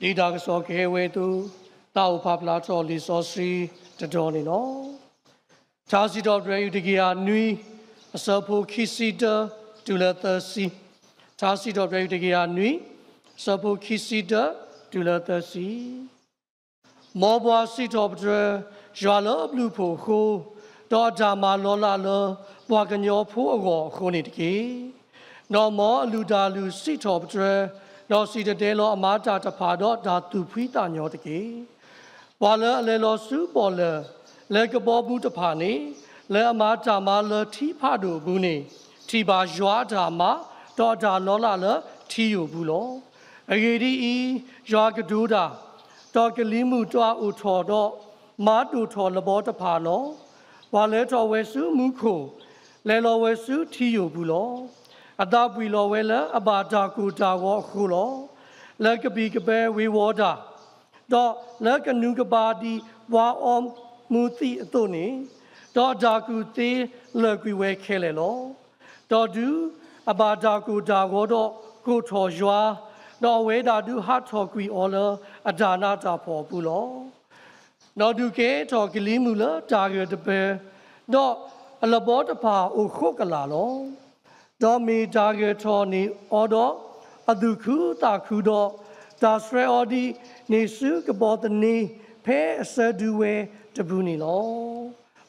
ဒ်တၢ်ကစီၣ်ကဟဲဝဲအသိး, သးအိၣ်ဖးဖျါထီၣ်လံာ်စီဆှံတတီၤန့ၣ်လီၤ. ထါစံးထီၣ်ပတြၢၤ ယူၢ်တကယၤနွံ, အဆၢဖိခံဆံတၢတုၤလၢသၢဆံ. ထါစံးထီၣ်ပတြၢၤ ယူၢ်တကယၤနွံ, အဆၢဖိခံဆံတၢတုၤလၢသၢဆံ. မ်ပှၤစံးထီၣ်ပတြၢၤ ယွၤလၢအဘျုးအဖှိၣ်အဃိ, ဒီးအတၢ်မၤလီၤလးလၢ ပှၤကညီဖိအဂီၢ်အဃိန့ၣ်တက့ၢ်. ဒီးမ်အလုၢ်တၢ်လုၢ်စံးထီၣ်ပတြၢၤ, ဒီးစံၣ်တဲၤတဲလီၤအမၤတၢ်တဖၣ်ဒီးတၢ်သူၣ်ဖှံသးညီတက့ၢ်. ပှၤလၢအလဲၤလီၤဆူပီၣ်လဲၣ် လၢကဘီမုၢ်တဖၣ်န့ၣ်, လၢအမၤတၢ်မၤလၢထံဖးဒိၣ်အပူၤန့ၣ်, ထံၣ်ဘၣ်ယွၤအတၢ်မၤ, ဒီးအတၢ်လီၤလးလၢထံယိာ်ပူၤလီၤ. အဂ့ၢ်ဒ်အံၤ, ယွၤကတိၤတၢ်, ဒီးကလံၤမုၢ်တၢ်အိၣ်ထီၣ်ဒီး, မၤဒိၣ်ထီၣ်လဘီတဖၣ်လီၤ. ပှၤလဲၤထီၣ်ဝဲဆူမူခိၣ်, လဲၤလီၤဝဲဆူထံယိာ်ပူၤလီၤ. အသးပှံၢ်လီၤဝဲလၢအဘၣ်တၢ်ကိၢ်တၢ်ဂီၤအဃိလီၤ. လၢကဘံၣ်ကဘဲဝ့ၤဝီၤတၢ်, ဒီးလၢကနူၤကဘၣ်ဒံးပှၤအီမူၤသံးအသိးန့ၣ်, ဒီးအတၢ်ကူၣ်သ့လၢာ်ကွံာ်ဝဲခဲလၢာ်လီၤ. ဒီးတုၤအဘၣ်တၢ်ကိၢ်တၢ်ဂီၤဒီးကိးထီၣ်ယွၤ, ဒီးအဝဲဒၣ်ဒုးဟးထီၣ်ကွံာ်အီၤလၢအတၢ်နးတၢ်ဖှီၣ်အပူၤလီၤ. ဒီးဒုးကဲထီၣ်ကလံၤမုၢ်လၢတၢ်ဂၢၢ်တပၢၤ, ဒီးအလဘီတဖၣ်အိၣ်ဃိကလာ်လီၤ. ဒီးမ့ၢ်တၢ်ဂၢၢ်ထီၣ်န့ၢ်အီၤဒီးအသူၣ်ခုသးခုဒီး, တၢ်ဆှၢအီၤဒ်န့ၣ်ဆူကဘီသန့, ဖဲအဆၢဒုးဝဲတပူၤန့ၣ်လီၤ.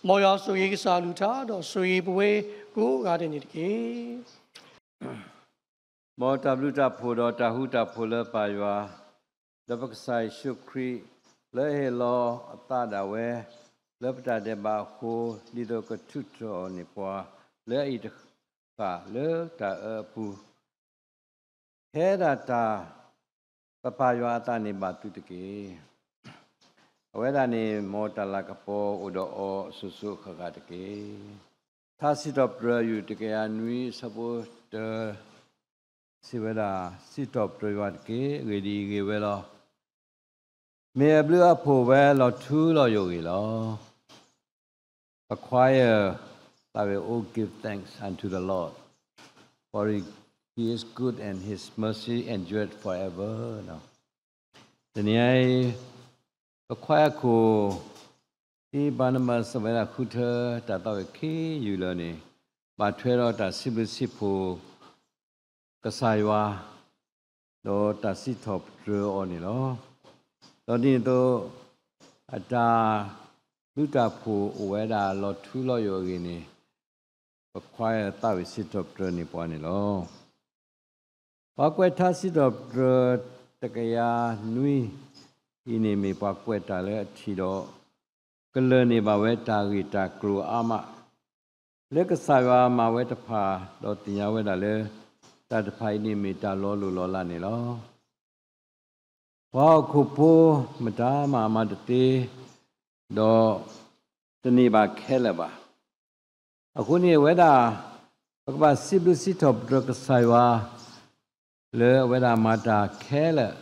မ်ယွၤဆိၣ်ဂ့ၤကစၢ်အကလုၢ်ကထါ, ဒီးဆိၣ်ဂ့ၤပဝဲကိးဂၤဒဲးန့ၣ်တက့ၢ်. မ်တၢ်ဘျုးတၢ်ဖှိၣ်ဒီးတၢ်ဃူတၢ်ဖိးလၢပၢ်ယွၤ, ဒီးပကစၢ်ယ့ၣ်ၡူးခရံာ်, လၢအဟ့ၣ်လီၤအသးဒၣ်ဝဲ, လၢပတၢ်ဒဲးဘးအဃိ, ဒ်သိးကထုးထီၣ်န့ၢ်ပှၤလၢအအံၤတဃၣ်လၢတၢ်အၢအပူၤ, ဖဲဒၣ်တၢ် ပပၢ်ယွၤအသးန့ၣ်ဘၣ်သုတက့ၢ်. အဝဲဒၣ်န့ၣ်မ်တၢ်လၤကပီၤအိၣ်ဒီးအီၤအစိၤစိၤအဃၣ်ဃၣ်တက့ၢ်. ထါစံးထီၣ်ပတြၢၤ ယူၢ်တကယၤနွံ အဆၢဖိတၢ စံးဝဲဒၣ်, စံးထီၣ်ပတြၢၤယွၤတက့ၢ်. အဂ့ၢ်ဒ်အံၤ, ဂ့ၢ်ဝဲလီၤ. မ့ၢ်အဘျုးအဖှိၣ်ဝဲလီၤထူလီၤယိာ်အဂ့ၢ်လီၤ. But choir, I will, oh, give thanks unto the Lord, for he, he is good and his mercy endureth forever. တနံၤအံၤ ပchoirခိၣ် ဒ်ဘၤနဘး စံးဝဲဒၣ်ဃုထၢတၢ်သးဝံၣ်ခံယူၢ်လၢာ်န့ၣ်, ဘၣ်ထွဲဒီးတၢ်စံးဘျုးစံးဖှိၣ် ကစၢ်ယွၤ, ဒီးတၢ်စံးထီၣ်ပတြၢၤအီၤန့ၣ်လီၤ. ဒီးဒ်န့ၣ်အသိး, အတၢ်ဘျုးတၢ်ဖှိၣ်အိၣ်ဝဲဒၣ်လီၤထူလီၤယိာ်အဂ့ၢ်န့ၣ်, ပchoirသးဝံၣ်စံးထီၣ်ပတြၢၤန့ၢ်ပှၤန့ၣ်လီၤ. ပှၤကွဲးထါစံးထီၣ်ပတြၢၤ တကယၤနွံအံၤန့ၣ် မ့ၢ်ပှၤကွဲးတၢ်လၢအထံၣ်ဒီး ကလၢၢ်န့ၢ်ဘၣ်ဝဲတၢ်ဂ့ၢ်တၢ်ကျိၤအါမး, လၢကစၢ်ယွၤမၤဝဲတဖၣ် ဒီးသ့ၣ်ညါဝဲဒၣ်လၢ တၢ်တဖၣ်အံၤန့ၣ်မ့ၢ်တၢ်လီၤလိၢ်လီၤလးန့ၣ်လီၤ. ပှၤဟီၣ်ခိၣ်ဖိမတၤမၤအမၤတသ့, ဒီးတန့ၢ်ဘၣ်ခဲလၢာ်ဘၣ်. အဃိန့ၣ်အဝဲဒၣ် ပကဘၣ်စံးဘျုးစံးထီၣ်ပတြၢၤကစၢ်ယွၤ လၢအဝဲဒၣ်မၤတၢ်ခဲလၢာ်,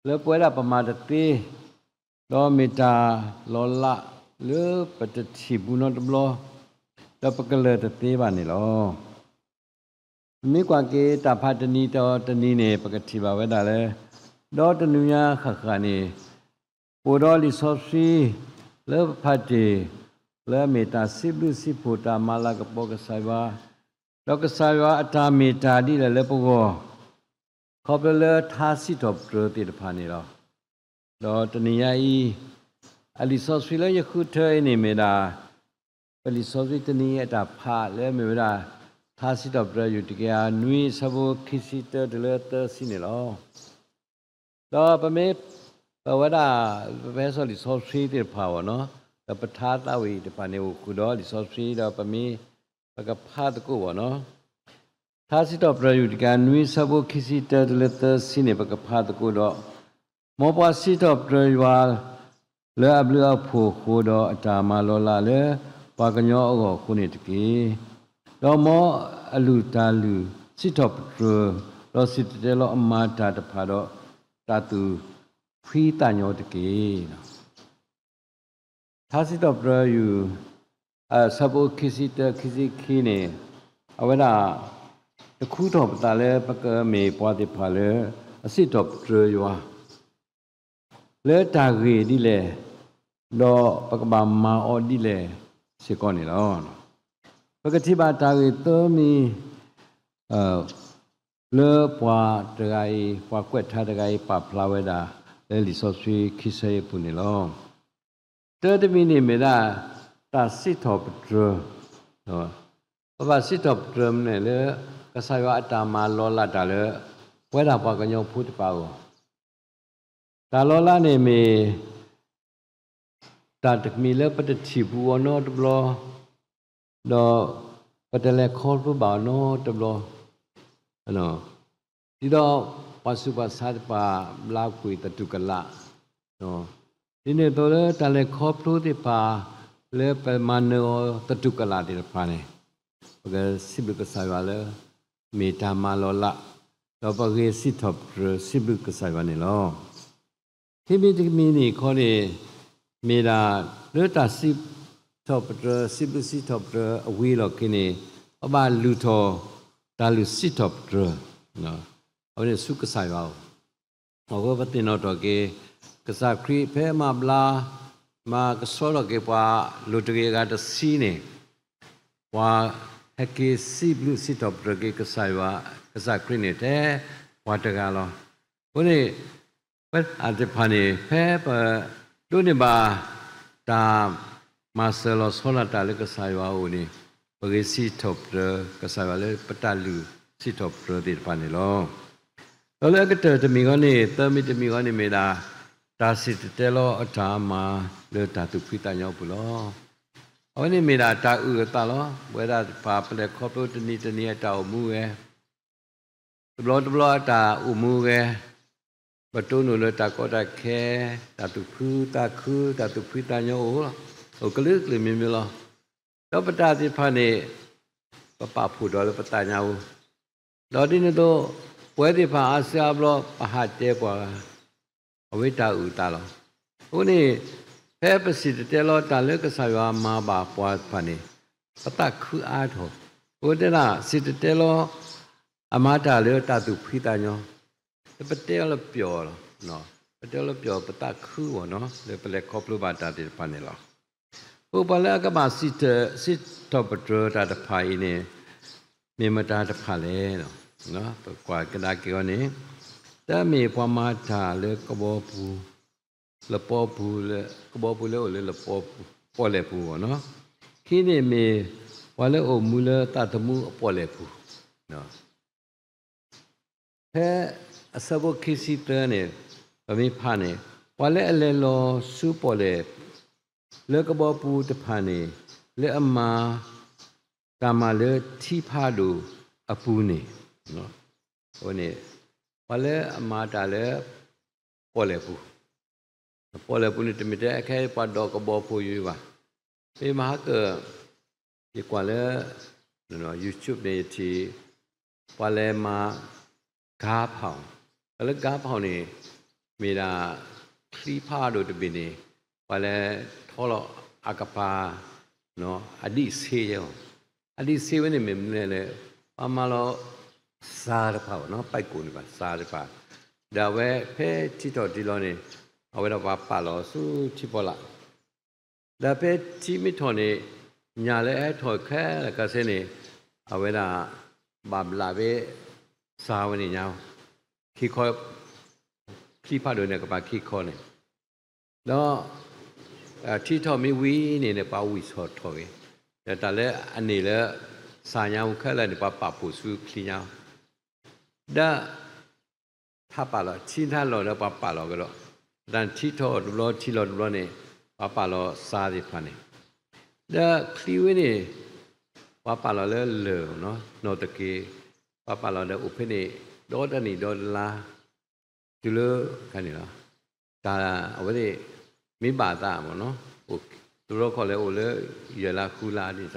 လၢပဝဲဒၣ်ပမၤတသ့, ဒီးမ့ၢ်တၢ်လီၤလးလၢပတထံၣ်ဘူးနီတဘျီ, ဒီးပကလၢၢ်တသ့ဘၣ်န့ၣ်လီၤ. ပမ့ၢ်ကွၢ်က့ၤတၢ်ဖးတနံၤဒီးတနံၤန့ၣ် ပကထံၣ်ဘၣ်ဝဲဒၣ်လၢ ဒီတနံၤညါဃၣ်ဃၣ်န့ၣ် ပအိၣ်ဒီးလံာ်စီဆှံ လၢပဖးတ့ၢ် လၢအမ့ၢ်တၢ်စံးဘျုးစံးဖှိၣ်တၢ်မၤလၤကပီၤကစၢ်ယွၤ, ဒီးကစၢ်ယွၤအတၢ်မ့ၢ်တၢ်ဒ်လဲၣ်လၢပဂီၢ်, ခီဖျိလၢထါစံးထီၣ်ပတြၢၤသ့ၣ်တဖၣ်န့ၣ်လီၤ. ဒီးတနံၤညါအံၤ အလံာ်စီဆှံလၢယဃုထၢအံၤန့ၣ်မ့ၢ်ဒၣ် ပလံာ်စီဆှံတနံၤအံၤအတၢ်ဖးလၢအမ့ၢ်ဝဲဒၣ် ထါစံးထီၣ်ပတြၢၤ ယူၢ်တကယၤနွံ အဆၢဖိခံဆံတၢတုၤလၢသၢဆံန့ၣ်လီၤ. ဒီးပမ့ၢ် ပဝဲဒၣ် ပဟဲစိာ်လံာ်စီဆှံသ့ၣ်တဖၣ်အဂီၢ်နီၤ, ဒီးပထါသးဝံၣ်တဖၣ်န့ၣ်အိၣ်ဃုာ်ဒီးလံာ်စီဆှံ ဒီးပမ့ၢ် ပကဖးသကိးအဂီၢ်နီၤ. ထါစံးထီၣ်ပတြၢၤ ယူၢ်တကယၤနွံ အဆၢဖိခံဆံတၢတုၤလၢသၢဆံန့ၣ် ပကဖးသကိးဒီး မ်ပှၤစံးထီၣ်ပတြၢၤယွၤ လၢအဘျုးအဖှိၣ်အဃိဒီး အတၢ်မၤလီၤလးလၢ ပှၤကညီအဂီၢ်အဃိန့ၣ်တက့ၢ်. ဒီးမ်အလုၢ်တၢ်လုၢ်စံးထီၣ်ပတြၢၤ, ဒီးစံၣ်တဲၤတဲလီၤအမၤတၢ်တဖၣ်ဒီး တၢ်သူၣ်ဖှံသးညီတက့ၢ်. ထါစံးထီၣ်ပတြၢၤ ယူၢ် အဆၢဖိခံဆံတၢ ခံဆံခံန့ၣ် အဝဲဒၣ် တခူထီၣ်ပသးလၢပကမ့ၢ်ပှၤသ့ၣ်တဖၣ်လၢ အစံးထီၣ်ပတြၢၤယွၤ, လၢတၢ်ဂ့ၢ်ဒ်လဲၣ်, ဒီးပကဘၣ်မၤအီၤဒ်လဲၣ်စ့ၢ်ကီးန့ၣ်လီၤ. ပကထံၣ်ဘၣ်တၢ်ဂ့ၢ်သၢမံၤ လၢပှၤတဂၤအံၤ, ပှၤကွဲးထါတဂၤအံၤ ပာ်ဖျါဝဲဒၣ်လၢလံာ်စီဆှံခံဆၢအံၤအပူၤန့ၣ်လီၤ. တၢတမံၤန့ၣ်မ့ၢ်ဒၣ် တၢ်စံးထီၣ်ပတြၢၤ, ပဘၣ်စံးထီၣ်ပတြၢၤမနုၤလဲၣ်လၢ ကစၢ်ယွၤအတၢ်မၤလီၤလးတၢ်လၢ ပဝဲဒၣ်ပှၤကညီဖိတဖၣ်အဂီၢ်, တၢ်လီၤလးန့ၣ်မ့ၢ် တၢ်တမံၤလၢပတထံၣ်ပူၤအီၤနီတဘျီ, ဒီးပတလဲၤခီဖျိဘၣ်အီၤနီတဘျီ, ဒ်သိးပှၤဆူးပှၤဆါတဖၣ်ဘျါကွံာ်သတူၢ်ကလာ်, ဒ်န့ၣ်အသိးလၢတၢ်လဲၤခီဖျိသ့ၣ်တဖၣ်လၢပမၤနၢၤအီၤသတူၢ်ကလာ်သ့ၣ်တဖၣ်န့ၣ်, ပကစံးဘျုးကစၢ်ယွၤလၢ မ့ၢ်တၢ်မၤလီၤလး, ဒီးပဂ့ၤစံးထီၣ်ပတြၢၤစံးဘျုးကစၢ်ယွၤန့ၣ်လီၤ. ခံမံၤတမံၤန့ၣ်ခီန့ၣ်, မ့ၢ်ဒၣ်လၢတၢ်စံးထီၣ်ပတြၢၤ စံးဘျုးစံးထီၣ်ပတြၢၤအဝံၤအလီၢ်ခံန့ၣ်, ပဘၣ်လုၢ်ထီၣ် တၢ်လုၢ်စံးထီၣ်ပတြၢၤ, အဝဲန့ၣ်ဆူကစၢ်ယွၤအအိၣ်, အဃိပသ့ၣ်နီၣ်ထီၣ်က့ၤ ကစၢ်ခရံာ်ဖဲမၤဘျါ မၤကဆှီထီၣ်က့ၤပှၤလိၤတဂ့ၤအဂၤတဆံန့ၣ်, ပှၤဟဲက့ၤစံးဘျုးစံးထီၣ်ပတြၢၤက့ၤကစၢ်ယွၤ, ကစၢ်ခရံာ်န့ၣ်ထဲပှၤတဂၤလီၤ. အဃိန့ၣ် ပဝဲဒၣ်သ့ၣ်တဖၣ်န့ၣ် ဖဲပဒိးန့ၢ်ဘၣ် တၢ်မၤစၢၤလီၤဆီဒၣ်တၢ်လၢကစၢ်ယွၤအအိၣ်န့ၣ်, ပဂ့ၤစံးထီၣ်ပတြၢၤကစၢ်ယွၤလၢပတၢ်လုၢ်စံးထီၣ်ပတြၢၤသ့ၣ်တဖၣ်န့ၣ်လီၤ. ဒီးလၢအကတၢၢ်တမံၤဃီန့ၣ် သၢမံၤတမံၤဃီန့ၣ်မ့ၢ်ဒၣ် တၢ်စံၣ်တဲၤတဲလီၤအတၢ်မၤလၢတၢ်သူၣ်ဖှံသးညီအပူၤလီၤ. အဝဲန့ၣ်မ့ၢ်ဒၣ်တၢ်အုၣ်အသးလီၤ. ပဝဲဒၣ်သ့ၣ်တဖၣ် ပလဲၤခီဖျိတနံၤတနံၤအတၢ်အိၣ်မူဝဲ တဘျီတဘျီအတၢ်အိၣ်မူဝဲ, ပတိၢ်နီၣ်လၢတၢ်ကီတၢ်ခဲ, တၢ်သူၣ်ဖှံသးခု, တၢ်သူၣ်ဖှံသးညီအိၣ်, အိၣ်ကလုာ်ကလုာ်မံၤမံၤလီၤ. ဒီးပတၢ်သ့ၣ်တဖၣ်န့ၣ် ပပာ်ဖှိၣ်ဒီးလၢပသးညါအူ, ဒီးဒ်န့ၣ်အသိး ပဝဲသ့ၣ်တဖၣ်အါစုအါဘျီ ပဟးတဲပှၤ အဝဲတၢ်အုၣ်အသးလီၤ. အဃိန့ၣ် ဖဲပစံၣ်တဲၤတဲလီၤတၢ်လၢကစၢ်ယွၤမၤဘၣ်ပှၤတဖၣ်န့ၣ် ပသးခုအါထီၣ်, အဃိတဲဒၣ် စံၣ်တဲၤတဲလီၤ အမၤတၢ်လၢတၢ်သူၣ်ဖှံသးညီ, ပတဲအီၤလၢပျီၤလီၤ. ပတဲအီၤလၢပျီၤ ပသးခုအီၤနီၤ လၢပလဲၤခီဖျိဘၣ်တၢ်သ့ၣ်တဖၣ်န့ၣ်လီၤ. အဃိပှၤလၢအကဘၣ်စံးထီၣ်ပတြၢၤတၢ်တဖၣ်အံၤန့ၣ် မ့ၢ်မတၤတဖၣ်လဲၣ်. ပကွၢ်ကဒါက့ၤအီၤန့ၣ်, တၢ်မ့ၢ်ပှၤမၤတၢ်လၢကဘီပူၤ, လပီပူၤ, ကဘီပူၤလၢအိၣ်လၢလပီပူၤ, ပီၣ်လဲၣ်ပူၤအဂီၢ်နီၤ. ခံန့ၣ်မ့ၢ်ပှၤလၢအိၣ်မူလၢသးသမူအပီၣ်လဲၣ်ပူၤ. ဖဲအဆၢဖိခံဆံသၢန့ၣ် ပမ့ၢ်ဖးန့ၣ်, ပှၤလၢအလဲၤလီၤဆူပီၣ်လဲၣ် လၢကဘီပူၤတဖၣ်န့ၣ် လၢအမၤတၢ်မၤလၢထံဖးဒိၣ်အပူၤန့ၣ်, အဝဲန့ၣ် ပှၤလၢအမၤတၢ်လၢပီၣ်လဲၣ်ပူၤ, ပီၣ်လဲၣ်ပူၤန့ၣ် တမ့ၢ်ထဲအခဲအံၤပှၤဒိးကဘီဖိယုၤဘၣ်. မ့ၢ်မဟါကၢၢ် ယကွၢ်လၢ YouTube န့ၣ်ယထံၣ် ပှၤလဲၤမၤ ကါဖီၣ်, ပှၤလၢကါဖီၣ်န့ၣ် မ့ၢ်ဒၣ် ချံဖးဒိၣ်တဘ့ၣ်န့ၣ် ပှၤလဲၤထီလီၤအကပၤ အဒံၣ်ဆ့ယဲၢ်, အဒံၣ်ဆ့ဝဲန့ၣ်မ့ၢ်မနုၤလဲၣ်, ပှၤမၤလီၤ စါတဖၣ်ဘၣ်နီၤ, ပာ်ကိၣ်န့ၣ်ဘၣ် စါတဖၣ်, ဒီးအဝဲဖဲထံထီၣ်တံၢ်လီၤန့ၣ် အဝဲဒၣ်ပှၤပာ်လီၤဆူထံဖီလာ် ဒီးဖဲထံမ့ၢ်ထီၣ်န့ၣ် ညၣ်လၢအဟဲထီၣ်ခဲလၢာ်ခဲဆ့န့ၣ် အဝဲဒၣ်ဘၣ်ဘျးဖဲ စါဝဲန့ၣ်ညါ, ခံခီ, ချံဖးဒိၣ်န့ၣ်ကပၤခံခီန့ၣ်, ဒီး ထံထီၣ်မ့ၢ်ဝံၤန့ၣ်န့ၣ် ပှၤဝံၣ်ဆီၣ်ထီၣ်က့ၤ, ဒီးတၢ်လၢအန့ၢ်လၢ စါညါဝဲခဲလၢာ်န့ၣ် ပှၤပာ်ဖှိၣ်ဆူချံညါ ဒီး ထါပာ်လီၤ ထံထါလီၢ်ဒီးပှၤပာ်လီၤကဒီး, တၢ်ထံထီၣ်တဘျီထံလီၤတဘျီန့ၣ် ပှၤပာ်လီၤစါသ့ၣ်တဖၣ်န့ၣ်, ဒီးချံဝဲန့ၣ် ပှၤပာ်လီၤလၢလၢၢ်နီၤ နီၢ်သက့ၤ, ပှၤပာ်လီၤဒီးအိၣ်ဖဲန့ၣ် ဒီတနံၣ်ဒီတလါ, တုၤလၢ ခါန့ၣ်လီၤ, တၢ်အဝဲသ့ၣ် မ့ၢ်ဘၣ်သးမ့ၢ်နီၤ, တဘျီခီၣ်လဲၣ်အိၣ်လၢ ယဲၢ်လါဃုလါဒ်န့ၣ်,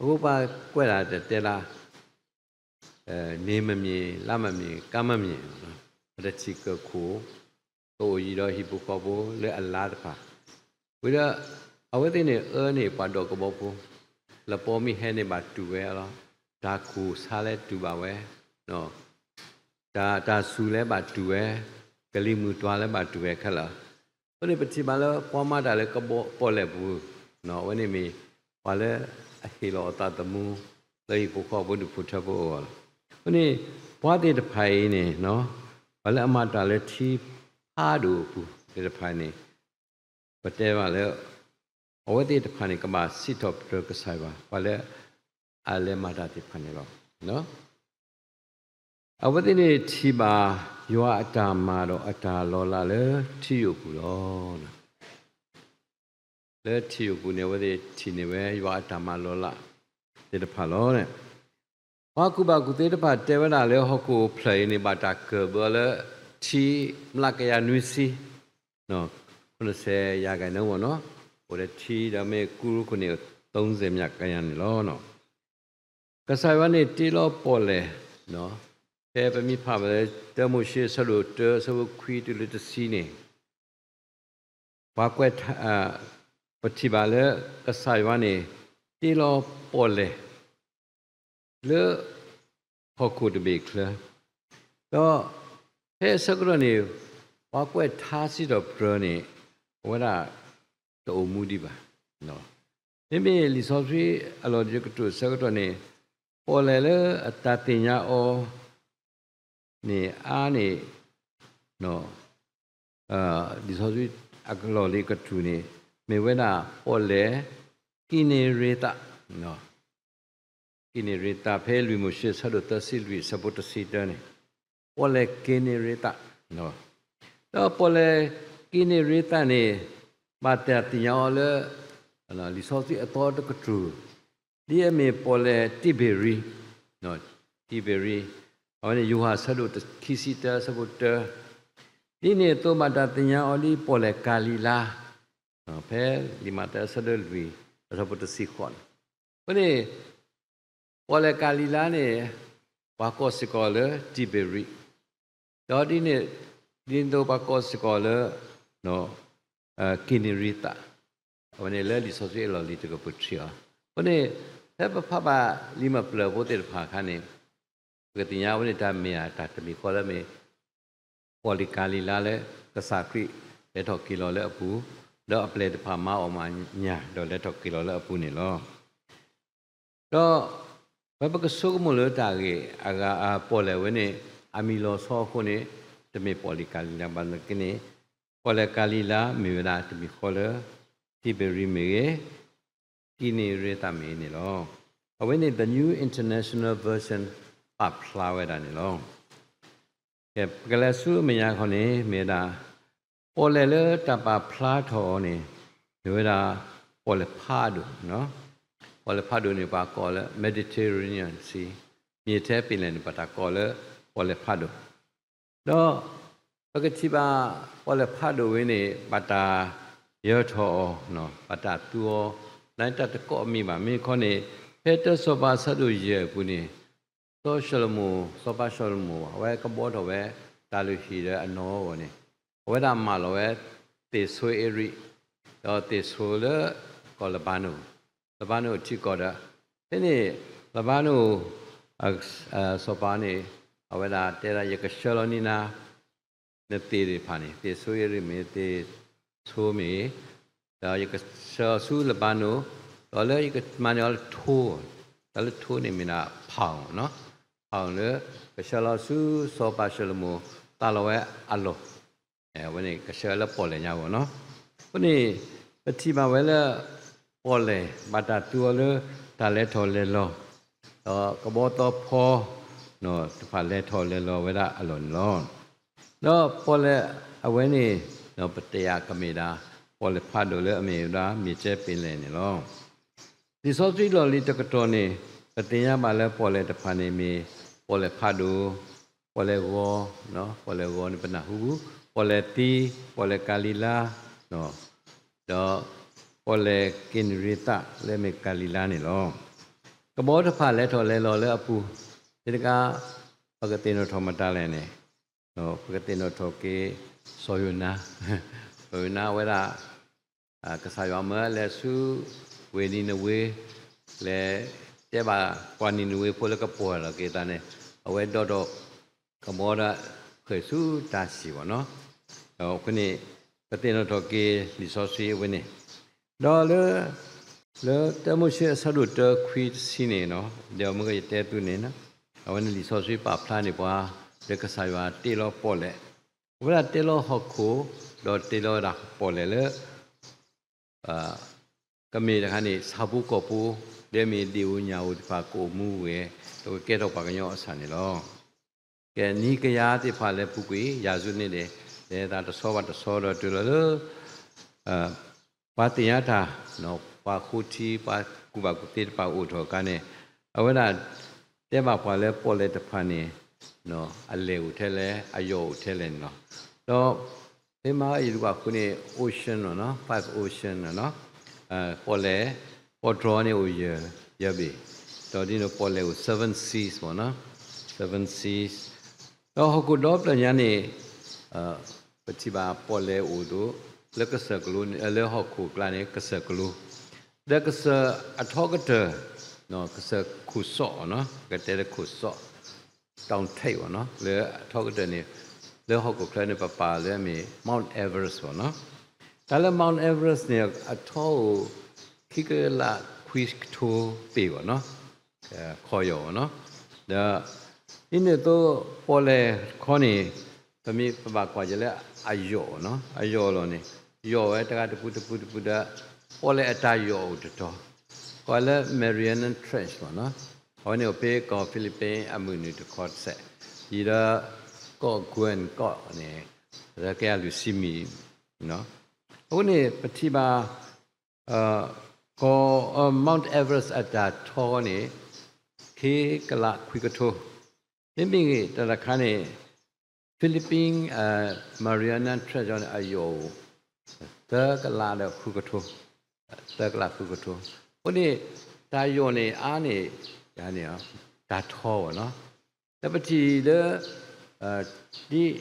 အဃိပှၤကွဲးဒၣ်တတဲလၢ န့ၣ်မ့မ့ၢ် လါမ့မ့ၢ် ကါမ့မ့ၢ်, ပတထံၣ်ကၢၢ်ခိၣ် ကအိၣ်ယံၤဒီးဟံၣ်ဖိဃီဖိလၢအလါတဖၣ်, ဝံၤဒီး အဝဲသ့ၣ်န့ၣ် အၢန့ၢ်ပှၤဒိးကဘီဖိ, လပီမ့ၢ်ဟဲန့ၣ်ဘၣ်တူၢ်ဝဲလီၤ, တၢ်ခိၣ်ဆါလၢတူၢ်ဘၣ်ဝဲ, တၢ် တၢ်စူၤလၢဘၣ်တူၢ်ဝဲ, ကလံၤမုၢ်တွၤလၢဘၣ်တူၢ်ဝဲခဲလၢာ်. အဃိန့ၣ် ပထံၣ်ဘၣ်လၢပှၤမၤတၢ်လၢကဘီပီၣ်လဲၣ်ပူၤ, အဝဲန့ၣ်မ့ၢ် ပှၤလၢအဟ့ၣ်လီၤအသးသမူ လၢဟံၣ်ဖိဃီဖိဒူၣ်ဖိထၢဖိအဂီၢ်လီၤ. အဃိန့ၣ် ပှၤသ့ၣ်တဖၣ်အံၤန့ၣ် ပှၤလၢအမၤတၢ်လၢထံဖးဒိၣ်အပူၤသ့ၣ်တဖၣ်န့ၣ် ပတဲဘၣ်လၢ အဝဲသ့ၣ်တဖၣ်န့ၣ် ကဘၣ်စံးထီၣ်ပတြၢၤကစၢ်ယွၤ ပှၤလၢအလဲၤမၤတၢ်သ့ၣ်တဖၣ်န့ၣ်လီၤ. အဝဲသ့ၣ်န့ၣ်ထံၣ်ဘၣ် ယွၤအတၢ်မၤဒီးအတၢ်လီၤလးလၢထံယိာ်ပူၤလီၤ. လၢထံယိာ်ပူၤန့ၣ် အဝဲသ့ၣ်ထံၣ်န့ၢ်ဝဲ ယွၤအတၢ်မၤလီၤလးသ့ၣ်တဖၣ်လီၤ. ပှၤကူၣ်ဘၣ်ကူၣ်သ့သ့ၣ်တဖၣ်တဲဝဲဒၣ်လၢဟီၣ်ခိၣ်ဖျၢၣ်အံၤန့ၣ် ဘၣ်တၢ်ကၢၢ်ဘၢလၢထံမျးကယၤနွံဆံ, ခိၣ်နစဲးယၤကဲနီၣ်ဝဲနီၣ်, အိၣ်ဒီးထံဒီးမ့ၢ်ကူရူခိၣ်န့ၣ် သုံးဆယ်မျးကယၤန့ၣ်လီၤ. ကစၢ်ယွၤန့ၣ်တ့လီၤပီၣ်လဲၣ်, ဖဲပမ့ၢ်ဖးဘၣ်လၢ တၢမိၤၡ့ အဆၢဒိၣ်တၢ အဆၢဖိခွံတုၤလၢတဆံန့ၣ် ပှၤကွဲးထါ, ပထံၣ်ဘၣ်လၢ ကစၢ်ယွၤန့ၣ် တ့လီၤပီၣ်လဲၣ် လၢ ဟီၣ်ခိၣ်တဘ့ၣ်ချၢ, ဒီးဖဲအဆၢကတီၢ်န့ၣ် ပှၤကွဲးထါစံးထီၣ်ပတြၢၤန့ၣ် အဝဲဒၣ် တအိၣ်မူဒံးဘၣ်. မ့မ့ၢ်လံာ်စီဆှံအလီၢ်တကတြူၢ်အဆၢကတီၢ်န့ၣ် ပီၣ်လဲၣ်လၢအတၢ်သ့ၣ်ညါအီၤ န့ၣ်အါန့ၣ် လံာ်စီဆှံအလီၢ်လံၤကတြူၢ်န့ၣ် မ့ၢ်ဝဲဒၣ်ပီၣ်လဲၣ် ကံးနံၤရ့ၤသး, ကံးနံၤရ့ၤသး ဖဲလွံၢ်မိၤၡ့ အဆၢဒိၣ်သၢဆံလွံၢ် အဆၢဖိတဆံတၢန့ၣ် ပီၣ်လဲၣ်ကံးနံၤရ့ၤသး, ဒီးပီၣ်လဲၣ်ကံးနံၤရ့ၤသးန့ၣ် ဘၣ်တၢ်သ့ၣ်ညါအီၤလၢ လံာ်စီဆှံအသီတကတြူၢ် ဒ်အမ့ၢ်ပီၣ်လဲၣ်တံဘ့ရံ, တံဘ့ရံ, အဝဲန့ၣ် ယိၤဟၣ်အဆၢဒိၣ်ခံဆံတၢ အဆၢဖိတၢ, ဒ်န့ၣ်အသိးဘၣ်တၢ်သ့ၣ်ညါအီၤဒ်ပီၣ်လဲၣ်ကၤလံၤလါ, ဖဲလံာ်မးသဲအဆၢဒိၣ်လွံၢ် အဆၢဖိတဆံဃိးန့ၣ်, အဃိန့ၣ် ပီၣ်လဲၣ်ကၤလံၤလါန့ၣ် ပှၤကိးစ့ၢ်ကီးလၢတံဘ့ရံ, ဒီးဒ်န့ၣ် ဒ်န့ၣ်အသိးပှၤကိးစ့ၢ်ကီးလၢ ကံးနံၤရ့ၤသး, အဝဲန့ၣ်လၢလံာ်စီဆှံအလီၢ်လံၤတကပူၤထံၣ်အီၤ, အဃိန့ၣ် ဖဲပဖးဘၣ်လံာ်မၤပျၢၤဖိသ့ၣ်တဖၣ်အခါန့ၣ် ပကသ့ၣ်ညါအဝဲန့ၣ်တၢ်မ့ၢ်ဧါ တၢ်တမံၤဃီလၢမ့ၢ် ပီၣ်လဲၣ်ကၤလံၤလါလၢ ကစၢ်ခရံာ်လဲၤထီၣ်က့ၤလီၤလၢအပူၤ, ဒီးအပျဲၢ်တဖၣ်မၤအီၣ်မၤညၣ် ဒီးလဲၤထီၣ်က့ၤလီၤလၢအပူၤန့ၣ်လီၤ. ဒီးပကဆိကမိၣ်လၢတၢ်ဂ့ၢ်အဂၤ အပီၣ်လဲၣ်ဝဲန့ၣ် အမံၤလီၤဆီအဃိန့ၣ် တမ့ၢ်ပီၣ်လဲၣ်ကၤလံၤလါဘၣ်သနာ်က့န့ၣ် ပီၣ်လဲၣ်ကၤလံၤလါမ့ၢ်ဝဲဒၣ်တမံၤဃီလၢ တံဘ့ရံမ့ၢ်ဂ့ၤ, ကံးနံၤရ့ၤသးမ့ၢ်ဂ့ၤန့ၣ်လီၤ. အဝဲန့ၣ် The New International Version ပာ်ဖျါဝဲဒၣ်န့ၣ်လီၤ. ပကလဲၤဆူအမဲာ်ညါခီန့ၣ် မ့ၢ်ဝဲဒၣ် ပီၣ်လဲၣ်လၢတၢ်ပာ်ဖျါထီၣ်အီၤန့ၣ် မ့ၢ်ဝဲဒၣ် ပီၣ်လဲၣ်ဖးဒိၣ်, ပီၣ်လဲၣ်ဖးဒိၣ်န့ၣ် ပှၤကိးလၢ Mediterranean Sea, မ့ၢ်ထဲပ့ၤလဲၣ်န့ၣ် ပှၤတၢ်ကိးလၢ ပီၣ်လဲၣ်ဖးဒိၣ်, ဒီး ပကထံၣ်ဘၣ် ပီၣ်လဲၣ်ဖးဒိၣ်ဝဲန့ၣ် ဘၣ်တၢ်ယၢၤထီၣ်အီၤ, ဘၣ်တၢ်သူအီၤ လၢတၢ်တကိးမံၤဘၣ်. မ့ၢ်ခီန့ၣ် ဖဲတၢစီၤပၤအဆၢဒိၣ်ယဲၢ်အပူၤန့ၣ် စီၤၡလိၤမိၣ်, စီၤပၤၡလိၤမိၣ် အဝဲကဘှီထီၣ်ဝဲ တၢ်လုၢ်ဟံၣ်ဒီးအနီၢ်အဂီၢ်န့ၣ် အဝဲဒၣ်မၢလီၤဝဲ သ့ၣ်ဆိအ့ရံၣ်, ဒီးသ့ၣ်ဆိလၢ ကီၢ်လဘါနိၣ်, လဘါနိၣ်ထံကီၢ်ဒီး ဖဲန့ၣ် လဘါနိၣ် စီၤပၤန့ၣ် အဝဲဒၣ်တဲဒၣ် ယကဆှၢလီၤန့ၢ်နၤ နသ့ၣ်တဖၣ်န့ၣ် သ့ၣ်ဆိအ့ရံၣ်မ့ၢ် သ့ၣ်ဆိမ့ၢ် ဒီးယကဆှၢလီၤဆူလဘါနိၣ်, ဒီးလၢယကမၤန့ၢ်အီၤလၢထိ, တၢ်လၢထိန့ၣ်မ့ၢ်ဒၣ် ဖးအီၤ, ဖးအီၤလၢ ကဆှၢလီၤဆူ စီၤပၤၡလိၤမိၣ် သးလီၤဝဲအလီၢ်, အဝဲန့ၣ်ကဆှၢလၢပီၣ်လဲၣ်ညါအဂီၢ်နီၤ. အဃိန့ၣ် ပထံၣ်ဘၣ်ဝဲလၢ ပီၣ်လဲၣ် ဘၣ်တၢ်သူအီၤလၢ တၢ်လဲၤထီၣ်လဲၤလီၤ ဒီးကဘီသီဖီ တဖၣ်လဲၤထီၣ်လဲၤလီၤဝဲဒၣ်အလီၢ်န့ၣ်လီၤ. ဒီးပီၣ်လဲၣ်အဝဲန့ၣ် ပတဲအကမ့ၢ်ဒၣ် ပီၣ်လဲၣ်ဖးဒိၣ်လၢအမ့ၢ်ဝဲဒၣ် မ့ၢ်တဲပ့ၤလဲၣ်န့ၣ်လီၤ. လံာ်စီဆှံလီၢ်လံၤတကတီၢ်န့ၣ် ပသ့ၣ်ညါဘၣ်လၢပီၣ်လဲၣ်တဖၣ်န့ၣ်မ့ၢ် ပီၣ်လဲၣ်ဖးဒိၣ်, ပီၣ်လဲၣ်ဂီၤ, ပီၣ်လဲၣ်ဂီၤန့ၣ်ပနၢ်ဟူ, ပီၣ်လဲၣ်သံ, ပီၣ်လဲၣ်ကၤလံၤလါ ဒီး ပီၣ်လဲၣ်က့ၤနရ့ၤသးလၢအမ့ၢ်ကၤလံၤလါန့ၣ်လီၤ. ကဘီတဖၣ်လဲၤထီၣ်လဲၤလီၤလၢအပူၤ, သ့ၣ်တကး ပကသ့ၣ်နီၣ်ထီၣ်မတၤလဲၣ်န့ၣ်, ပကသ့ၣ်နီၣ်ထီၣ်က့ၤ စီၤယိၤနါ, စီၤယိၤနါဝဲဒၣ် ကစၢ်ယွၤမၢလဲၤဆူ ဝ့ၢ်နံၤနဝ့ လဲၤတဲဘၣ်ပှၤနံၤနဝ့ဖိလၢကပီၢ်ယၢ်လီၤက့ၤအသးန့ၣ်, အဝဲဒိးထီၣ်ကဘီဒီး ပကဘၣ်ထုးဆူတၢ်စံၣ်ဘၣ်နီၤ. ဒီးအဃိန့ၣ် ပသ့ၣ်နီၣ်ထီၣ်က့ၤလံာ်စီဆှံအဝဲန့ၣ်, ဒီးလၢ လၢတၢမိၤၡ့အဆၢဒိၣ်တၢခွံတဆံန့ၣ်နီၤ, ဒီးမ့ၢ်ကယတဲသုန့ၣ်, အဝဲန့ၣ်လံာ်စီဆှံပာ်ဖျါန့ၢ်ပှၤ လၢကစၢ်ယွၤတ့လီၤပီၣ်လဲၣ်, အဝဲဒၣ်တ့လီၤဟီၣ်ခိၣ်, ဒီးတ့လီၤဝဲဒၣ်ပီၣ်လဲၣ်လၢ ကမ့ၢ်တခါန့ၣ် ဆၣ်ဖိကီၢ်ဖိ, ဒ်မ့ၢ်ဒ့ၣ်ဧိၤညၣ်ဧိၤတဖၣ်ကအိၣ်မူဝဲ, ဒီးကကဲထီၣ်ပှၤကညီအဆၣ်န့ၣ်လီၤ. ကဲ နံၤကယၤသ့ၣ်တဖၣ်လၢပူၤကွံာ် ယၤစွန့ၣ်ဒီး လဲၤသးတဆီဘၣ်တဆီဒီးတုၤလီၤလၢ ပှၤသ့ၣ်ညါတၢ်, ပှၤဃိထံ ပှၤကူၣ်ဘၣ်ကူၣ်သ့တဖၣ်အိၣ်ထီၣ်အခါန့ၣ်, အဝဲဒၣ်တဲဘၣ်ပှၤလၢပီၣ်လဲၣ်တဖၣ်န့ၣ် အလဲၢ်အိၣ်ထဲလဲၣ် အယီၢ်အိၣ်ထဲလဲၣ်န့ၣ်လီၤ. ဒီး ဖဲမဟါယဒုးကွၢ်ဃုာ်န့ၣ် ocean နီၤ, five ocean နီၤ, ပီၣ်လဲၣ်, ပီၣ်တြီၤန့ၣ်အိၣ်ယဲၢ်, ယဲၢ်ဘ့ၣ်, ဒီးဒ်န့ၣ်ပီၣ်လဲၣ်အိၣ် seven seas မ့ၢ်နီၤ, seven seas, ဒီးဟီၣ်ခိၣ်ဒီဖျၢၣ်ညါန့ၣ် ပထံၣ်ဘၣ်ပီၣ်လဲၣ်အိၣ်ဒီး လၢကစၢၢ်ကလိ, လၢဟီၣ်ခိၣ်ကျါန့ၣ် ကစၢၢ်ကလိ, ဒီးကစၢၢ်အထီကတၢၢ်, ကစၢၢ်ခိၣ်စီၣ်နီၤ, ပကတဲလၢခိၣ်စီၣ်, တီထံးဘၣ်နီၤ, လၢအထီကတၢၢ်န့ၣ် လၢဟီၣ်ခိၣ်ချၢန့ၣ် ပပာ်လၢအမ့ၢ် Mount Everest ဘၣ်နီၤ. တၢ်လၢ Mount Everest န့ၣ် အထီအိၣ် ခံကလးခွံကထိပ့ၢ်ဘၣ်နီၤ, ခီယီၢ်ဘၣ်နီၤ. ဒီး ဒ်န့ၣ်အသိး ပီၣ်လဲၣ်တခီန့ၣ် ပမ့ၢ်ပဘၣ်ကွၢ်က့ၤလၢအယီၢ်နီၤ, အယီၢ်လီၤန့ၣ် ယီၢ်ဝဲတဂၤတပူၤတပူၤတပူၤဒီး ပီၣ်လဲၣ်အတၢ်ယီၢ်အိၣ်တတီၤ, ကိးလၢ Mariana Trench ဘၣ်နီၤ. အဝဲန့ၣ်အိၣ်ဖဲကီၢ် Philippines အမုၢ်နုာ်တခီတစဲး, ယံၤဒီး ကီၢ် Guam ကီၢ်န့ၣ် ကဲအလွံၢ်ဆံမံၤ, အဃိန့ၣ် ပထံၣ်ဘၣ် ကီၢ် Mount Everest အတၢ်ထီန့ၣ် ခံကလးခွံကထိ, မ့မ့ၢ်တၢ်တခါန့ၣ် Philippines Mariana Trench န့ၣ် အယီၢ်အိၣ် သၢကလးဒီးဃုကထိ, သၢကလးဃုကထိ, အဃိန့ၣ် တၢ်ယီၢ်န့ၣ် အါန့ၢ် ယၤန့ၣ် တၢ်ထီဘၣ်နီၤ. ဒီး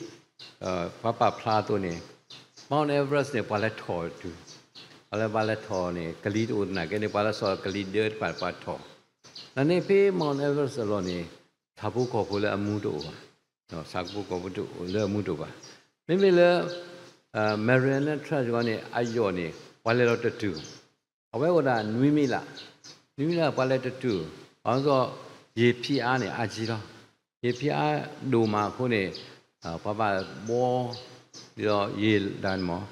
ပထံၣ်လၢ ဒ် ပှၤပာ်ဖျါအသိးန့ၣ် Mount Everest န့ၣ် ပှၤလဲၤထီၣ်တုၤ, ပှၤလၢပှၤလဲၤထီၣ်န့ၣ် ကလံၤတအိၣ်သနာ်က့န့ၣ် ပှၤလၢစီၤကလံၤဒၢတဖၣ်ပှၤထီၣ်, နာ်န့ၣ်ဖဲ Mount Everest အလီၢ်န့ၣ် ဆၣ်ဖိကီၢ်ဖိလၢအမူတအိၣ်ဘၣ်, ဆၣ်ဖိကီၢ်ဖိလၢအမူတအိၣ်ဘၣ်, မ့မ့ၢ်လၢ Mariana Trench န့ၣ် အယီၢ်န့ၣ် ပှၤလဲၤလီၤတတုၤ အဝဲအိၣ်ဒၣ်နွံမံးလး, နွံမံးလးပှၤလဲၤတတုၤ, ဘၣ်မနုၤသိး ရေဖိအားန့ၣ် အါကံလီၤ, ရေဖိအားဒိၣ်မးအဃိန့ၣ် ပှၤဘၣ်ဘှီ ဒ်သိး ရေဒါန့ၣ်မ့ၢ်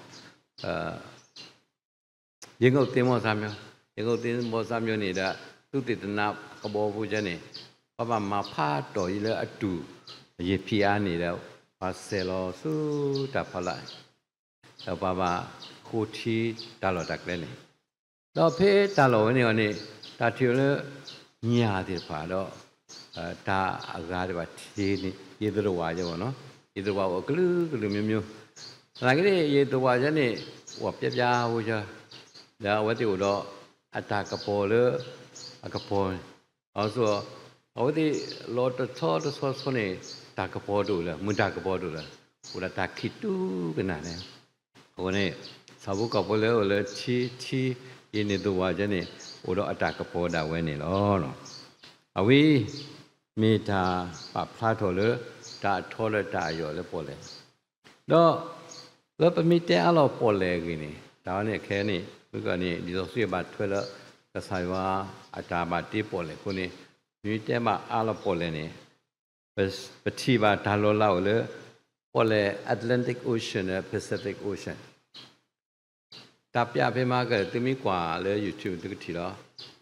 ရေငုပ်သင်္ဘောသားမျိုး, ရေငုပ်သင်္ဘောသားမျိုးန့ၣ်ဒီး သုးသ့ၣ်တနါကဘီဖိကဲန့ၣ် ပှၤဘၣ်မၤဖးတီၢ်အံၤလၢအတူၢ် ရေဖိအားန့ၣ်ဒီး ပှၤစဲးလီၤဆူတၢ်ဖီလာ် ဒီးပှၤဘၣ်ဃိထံတၢ်လီၢ်တၢ်ကျဲန့ၣ်, ဒီးဖဲတၢ်လီၢ်ဝဲန့ၣ်အီၤန့ၣ် တၢ်ထံၣ်လၢ ညၣ်သ့ၣ်တဖၣ်ဒီး တၢ်အဂၤသ့ၣ်တဖၣ်ထံၣ်န့ၣ် ယံၤသရဝၤယဲဘၣ်နီၤ, ယံၤသရဝၤအိၣ်အကလုာ်ကလုာ်မျိုးမျိုး, သနာ်က့န့ၣ် ယံၤသရဝၤယဲန့ၣ် အိၣ်ပျဲပျဲဝဲယဲ, ဒီးအဝဲသ့ၣ်အိၣ်ဒီး အတၢ်ကပီၤလၢ အကပီၤ အဝဲသ့ၣ် အဝဲသ့ၣ်လီၤတဆီတဆီဆီန့ၣ် တၢ်ကပီၤတအိၣ်လၢၤ မုၢ်တၢ်ကပီၤတအိၣ်လၢၤ အိၣ်ဒီးတၢ်ခံးတူၢ်ကနၣ်န့ၣ်, အဃိန့ၣ် ဆၣ်ဖိကီၢ်ဖိလၢအိၣ်လၢထံ ထံ ယံၤသရဝၤကဲန့ၣ် အိၣ်ဒီးအတၢ်ကပီၤဒၣ်ဝဲန့ၣ်လီၤ. အဝဲ မ့ၢ်တၢ်ပာ်ဖျါထီၣ်လၢ တၢ်အထီဒီးတၢ်အယီၢ်လၢပီၣ်လဲၣ် ဒီး လၢပမ့ၢ်တဲအါလီၤပီၣ်လဲၣ်အဂ့ၢ်န့ၣ် တၢ်ဝဲန့ၣ်ခဲအံၤန့ၣ် မ့ၢ်ကီန့ၣ် လံာ်စီဆှံဘၣ်ထွဲလၢ ကစၢ်ယွၤအတၢ်ဘၣ်တ့ပီၣ်လဲၣ်အဃိန့ၣ် မ့ၢ်တဲဘၣ်အါလီၤပီၣ်လဲၣ်န့ၣ် ပထံၣ်ဘၣ်တၢ်လီၤလးအိၣ်လၢ ပီၣ်လဲၣ် Atlantic Ocean ဒီး Pacific Ocean တၢ်ပျးဖဲမဟါက သုမ့ၢ်ကွၢ်လၢ YouTube သုကထံၣ်လီၤ.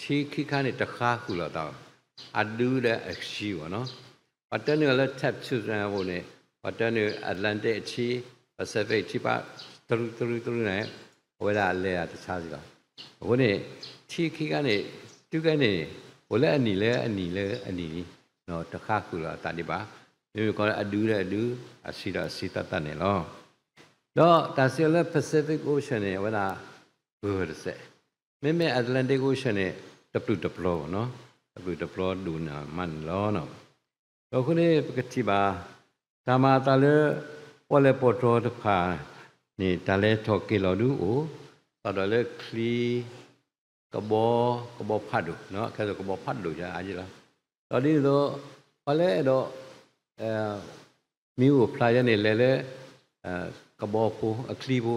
ထံခံခါန့ၣ်တဃါဃုာ်လိာ်သးဘၣ်, အဒုဒီးအဆံးဘၣ်နီၤ. ပှၤတၢနုာ်လၢ tectonic plate န့ၣ် ပှၤတၢနုာ် Atlantic အထံ Pacific ထံ ပှၤတရူးတရူးတရူးန့ၣ် အဝဲဒၣ်လဲၤတၢ်တဆါစ့ၢ်ကီး. အဃိန့ၣ် ထံခံခါန့ၣ် တုၤခဲန့ၣ် အိၣ်လၢအနံၣ်လၢအနံၣ်လၢအနံၣ်လံ တဃါဃုာ်လိာ်အသးဒံးဘၣ်. မ့မ့ၢ်ကီလၢအဒုဒီးအဒု အဆံးဒီးအဆံးသၢသၢန့ၣ်လီၤ. ဒီးတၢ်စံးလၢ Pacific Ocean န့ၣ် အဝဲဒၣ် ပၢၤတစဲး, မ့မ့ၢ် Atlantic Ocean န့ၣ် တပျုာ်တပျီၤဘၣ်နီၤ, တပျုာ်တပျီၤဒိၣ်နၢ်မးန့ၣ်လီၤ. ဒီးအဃိန့ၣ် ပကထံၣ်ဘၣ် တၢ်မၤအသးလၢ ပီၣ်လဲၣ်ပီၣ်တြီၤတဖၣ်န့ၣ် တၢ်လဲၤထီၣ်က့ၤလီၤဒုအိၣ်, စးထီၣ်လၢချံ ကဘီ ကဘီဖးဒိၣ်, ခဲအံၤကဘီဖးဒိၣ်ယါအါယံၤလီၤ. ဒီးဒ်န့ၣ်အသိး ပှၤလၢအဲၣ်ဒိး မ့ၣ်အူအဖျါယဲန့ၣ် လဲၤလၢ ကဘီဖိ အချံဖိ,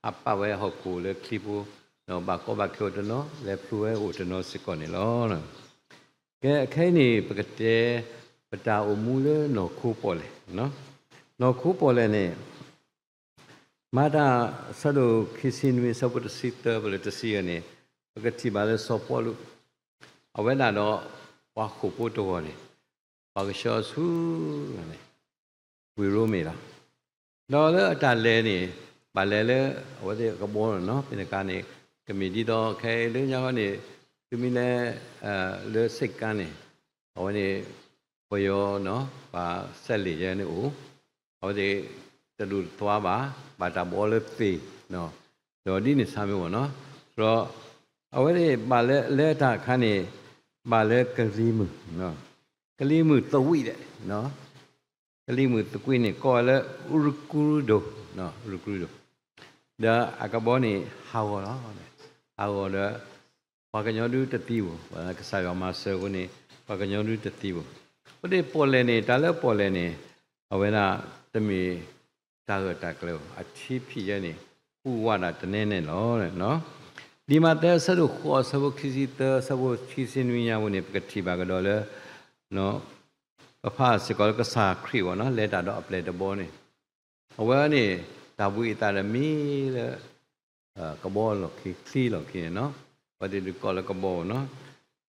ဟးပာ်ဝဲဟီၣ်ခိၣ်လၢချံဖိ, ဒီးဘၣ်ကီဘၣ်ခဲအိၣ်တနီၤ, လဲၤဖျိဝဲအိၣ်တနီၤစ့ၢ်ကီးန့ၣ်လီၤ. ကဲ ခဲအံၤန့ၣ် ပကတဲ ပတၢ်အိၣ်မူလၢနီၢ်ခိပီၣ်လဲၣ်, နီၢ်ခိပီၣ်လဲၣ်န့ၣ် မၤတၢ် အဆၢဒိၣ်ခံဆံနွံ အဆၢဖိတဆံသၢ ပလၢတဆံယဲၢ်န့ၣ်, ပကထံၣ်ဘၣ်လၢစီၤပီလူး အဝဲဒၣ်ဒီး ပှၤဃိာ်ဖိတဂီၤန့ၣ် ပှၤကဆှီဆူန့ၣ် ဝ့ၢ်ရိမ့ၤလီၤ. ဒီးလၢအတၢ်လဲၤန့ၣ် ဘၣ်လဲၤလၢ အဝဲသ့ၣ်ကဘီန့ၣ်လီၤ. ဖဲန့ၣ်အခါန့ၣ် ကမ့ၢ်ဒ်သိးခဲအံၤလၢညါဃီန့ၣ် သုမ့ၢ်လဲၤ လၢဆိပ်ကမ်းန့ၣ် အဝဲန့ၣ် ပယီၤ ပှၤစက်လှေယဲန့ၣ်အိၣ်, အဝဲသ့ၣ်တဒိၣ်တသွါဘၣ်, ဘၣ်တၢ်ဘှီလၢသ့ၣ်, ဒီးဒ်န့ၣ်ဆါမ့ၢ်ဝဲန့ၣ်လီၤ. ဒီးအဝဲသ့ၣ်ဘၣ်လၢ လဲၤတၢ်အခါန့ၣ် ဘၣ်လၢကလံၤမုၢ်, ကလံၤမုၢ်သဝံၣ်ဒဲး, ကလံၤမုၢ်သကွံာ်န့ၣ် ကိးဝဲလၢ ရူၤကရူၤဒိၣ်, ရူၤကရူၤဒိၣ်, ဒီးအကဘီန့ၣ်ဟးဂီၤလီၤ. ဟးဂီၤဒီး ပှၤကညီဒုတသံဘၣ်, ကစၢ်ယွၤမၤစၢၤအဃိန့ၣ် ပှၤကညီဒုတသံဘၣ်. အဃိန့ၣ်ပီၣ်လဲၣ်န့ၣ် တၢ်လၢပီၣ်လဲၣ်န့ၣ် အဝဲဒၣ်တမ့ၢ်တၢ်ဂၢၢ်တၢ်ကျၢၤဘၣ်, အထံဖံးယဲန့ၣ် ကူၣ်ဝးဒၣ်တနဲနဲလီၤ. လံာ်မးသဲအဆၢဒိၣ်ဃိး အဆၢဖိခံဆံသၢ အဆၢဖိခံဆံနွံညါပူၤန့ၣ် ပကထံၣ်ဘၣ်ကဒီးလၢ ပဖးစ့ၢ်ကီးလၢကစၢ်ခရံာ်အဂီၢ်န့ၣ်လီၤ, လဲၤတၢ်ဒီးအပျဲၢ်တဘီန့ၣ် အဝဲန့ၣ် တၢ်ဘှံးအသးဒီးမ့ၢ်လၢ ကဘီလီၢ်ခံ ချံလီၢ်ခံန့ၣ်လီၤ. အဝဲသ့ၣ်ဒုးကိးလၢကဘီန့ၣ်လီၤ.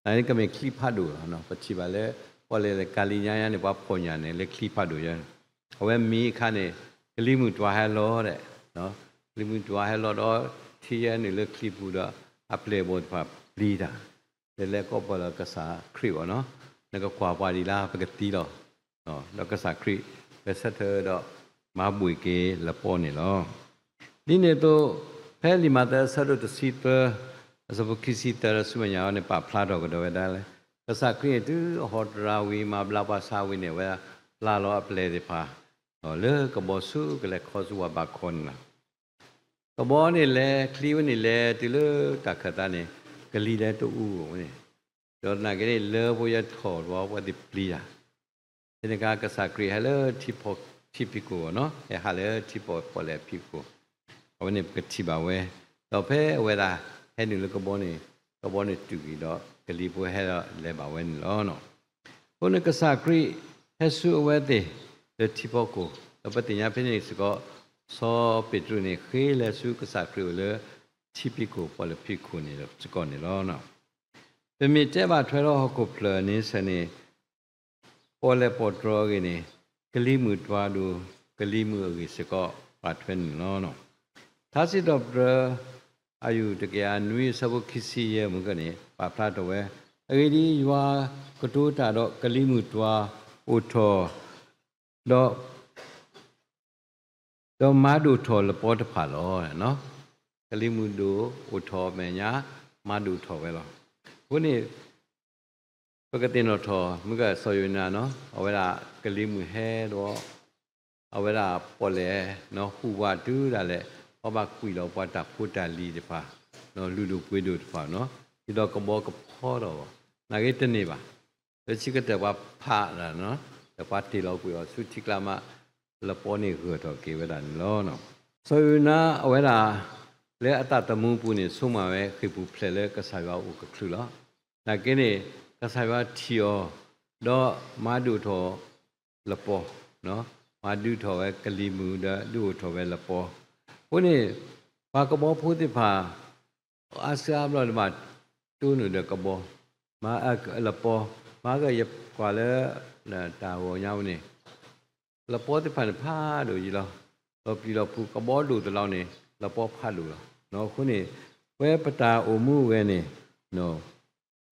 န့ၣ်ကမ့ၢ်ချံဖးဒိၣ်လီၤ. ပထံၣ်ဘၣ်လၢ ပီၣ်လဲၣ်လၢကၤလံၤညါညါန့ၣ် ပှၤဖီၣ်ညၣ်န့ၣ် လၢချံဖးဒိၣ်ယဲန့ၣ်, အဝဲမ့ၢ်အခါန့ၣ် ကလံၤမုၢ်တွၤဟဲလီၤဒဲး, ကလံၤမုၢ်တွၤဟဲလီၤဒီး ထံယဲနုာ်လၢချံပူၤဒီး အပျဲၢ်အဘီၣ်တဖၣ်ပျံၤတၢ် လဲၤလဲၤကိးပီၣ်လၢကစၢ်ခရံာ်အဂီၢ်န့ၣ်လီၤ. နကကွၢ်ပှၤဒ်လဲၣ် ပကသံလီၤ. ဒီးကစၢ်ခရံာ် လဲၤဆၢထၢၣ်ဒီး မၤဘှံးက့ၤလပီန့ၣ်လီၤ. ဒ်န့ၣ်အသိး ဖဲလံာ်မးသဲအဆၢဒိၣ်တဆံသၢ အဆၢဖိခံဆံသၢ ဒီးဆူမဲာ်ညါအံၤန့ၣ် ပာ်ဖျါထီၣ်ကဒီးဝဲဒၣ်လၢ ကစၢ်ခရံာ်န့ၣ် တုၤအဟီတရါဝံၤ မၤဘျါပှၤဆါဝံၤန့ၣ် အဝဲပျၢ်လီၤအပျဲၢ်သ့ၣ်တဖၣ် လၢကဘီဆူ ကလဲၤခီဆူပှၤဘးခီန့ၣ်လီၤ. ကဘီန့ၣ်လဲၤ ချံဝဲန့ၣ်လဲၤတုၤလၢတၢ်ခၢၣ်သးန့ၣ် ကလံၤလဲၤတအူဝဲန့ၣ်, ဒီးသနာ်က့န့ၣ် လၢဖိယဲထီၣ်ဒီး ပှၤသ့ၣ်ပျံၤတၢ်. ဖဲန့ၣ်အခါ ကစၢ်ခရံာ်ဟဲလၢ ထံဖီခိၣ်အဂီၢ်န့ၣ်လီၤ, ဟဲဟးလၢထံဖီခိၣ်ပီၣ်လဲၣ်ဖံးခိၣ်, အဝဲန့ၣ်ပကထံၣ်ဘၣ်ဝဲ, ဒီးဖဲအဝဲဒၣ်ဟဲနုာ်လၢကဘီန့ၣ် ကဘီန့ၣ်တုၤက့ၤဒီး ကလံၤဖိဟဲဒီးလဲၤဘၣ်ဝဲန့ၣ်လီၤ. အဃိန့ၣ်ကစၢ်ခရံာ်ဟဲဆူအဝဲသ့ၣ်လၢထံဖီခိၣ်, ဒီးပသ့ၣ်ညါဖဲန့ၣ်စ့ၢ်ကီး စီၤပ့းတရူးန့ၣ် ဃ့လဲၤဆူကစၢ်ခရံာ်အိၣ်လၢ ထံဖီခိၣ်ပီၣ်လဲၣ်ဖံးခိၣ်န့ၣ်စ့ၢ်ကီးန့ၣ်လီၤ. ပမ့ၢ်တဲဘၣ်ထွဲဒီးဟီၣ်ခိၣ်ဖျၢၣ်န့ဆၢၣ်န့ၣ် ပီၣ်လဲၣ်ပီၣ်တြီၤအဂ့ၢ်န့ၣ် ကလံၤမုၢ်တွၤဒိၣ် ကလံၤမုၢ်အဂ့ၢ်စ့ၢ်ကီး ပာ်ထွဲန့ၣ်လီၤ. ထါစံးထီၣ်ပတြၢၤ အယူၢ်တကယၤနွံ အဆၢဖိခံဆံယဲၢ်မုၢ်ကန့ၣ် ပာ်ဖျါထီၣ်ဝဲ, အဂ့ၢ်ဒ်အံၤ, ယွၤကတိၤတၢ်ဒီးကလံၤမုၢ်တွၤအိၣ်ထီၣ်, ဒီး ဒီးမၤဒိၣ်ထီၣ်လပီတဖၣ်လီၤ. ကလံၤမုၢ်ဒိၣ်အိၣ်ထီၣ်မဲာ်ညါ မၤဒိၣ်ထီၣ်ဝဲလီၤ. အဃိန့ၣ် ပကသ့ၣ်နီၣ်ထီၣ် မ့ၢ်ကစီၤယိၤနါန့ၣ်လီၤ, အဝဲဒၣ်ကလံၤမုၢ်ဟဲဒီး အဝဲဒၣ်ပီၣ်လဲၣ်န့ၣ် ဟူးဝးတုၤဒၣ်လဲာ် ပှၤဘၣ်ကွံာ်လီၤပှၤတၢ်ဖိတၢ်လံၤတဖၣ်, လုၢ်ဒိၣ်ပှ့ၤဒိၣ်တဖၣ်န့ၣ်လီၤ, ဒ်သိးကဘီကဖီထီၣ်ဘၣ်, နာ်က့တန့ၢ်ဘၣ်. လၢခံကတၢၢ်ပှၤဖးဒၣ်န့ၣ်လီၤ, ဒီးပှၤတ့ၢ်လီၤကွံာ်အီၤဆူထံကျါမး လပီန့ၣ်ဂၢၢ်ထီၣ်က့ၤဝဲဒၣ်န့ၣ်လီၤ. စီၤယိၤနါအဝဲဒၣ် လၢအသးသမူပူၤန့ၣ် ဆိကမိၣ်ဝဲဃ့ၢ်ပူၤဖျဲးလၢကစၢ်ယွၤအိၣ်ကချုးလီၤ. နာ်က့န့ၣ် ကစၢ်ယွၤထံၣ်အီၤ ဒီးမၤဒိၣ်ထီၣ်လပီ, မၤဒိၣ်ထီၣ်ဝဲကလံၤမုၢ်ဒီးဒုးအိၣ်ထီၣ်ဝဲလပီ. အဃိန့ၣ် ပှၤကဘီဖိသ့ၣ်တဖၣ် အါစုအါဘျီန့ၣ်ဘၣ်တိၢ်နုာ်ဒီးကဘီ, မၤလပီ, မၤကယကွၢ်လၢ တၢ်ဂီၤညါဝဲန့ၣ် လပီသ့ၣ်တဖၣ်န့ၣ်ဖးဒိၣ်ယံလီၤ. လီၤပျံၤလီၤဖုးကဘီဒိၣ်သလီၤန့ၣ် လပီဖးဒိၣ်လီၤ. အဃိန့ၣ် ပဝဲပတၢ်အိၣ်မူဝဲန့ၣ်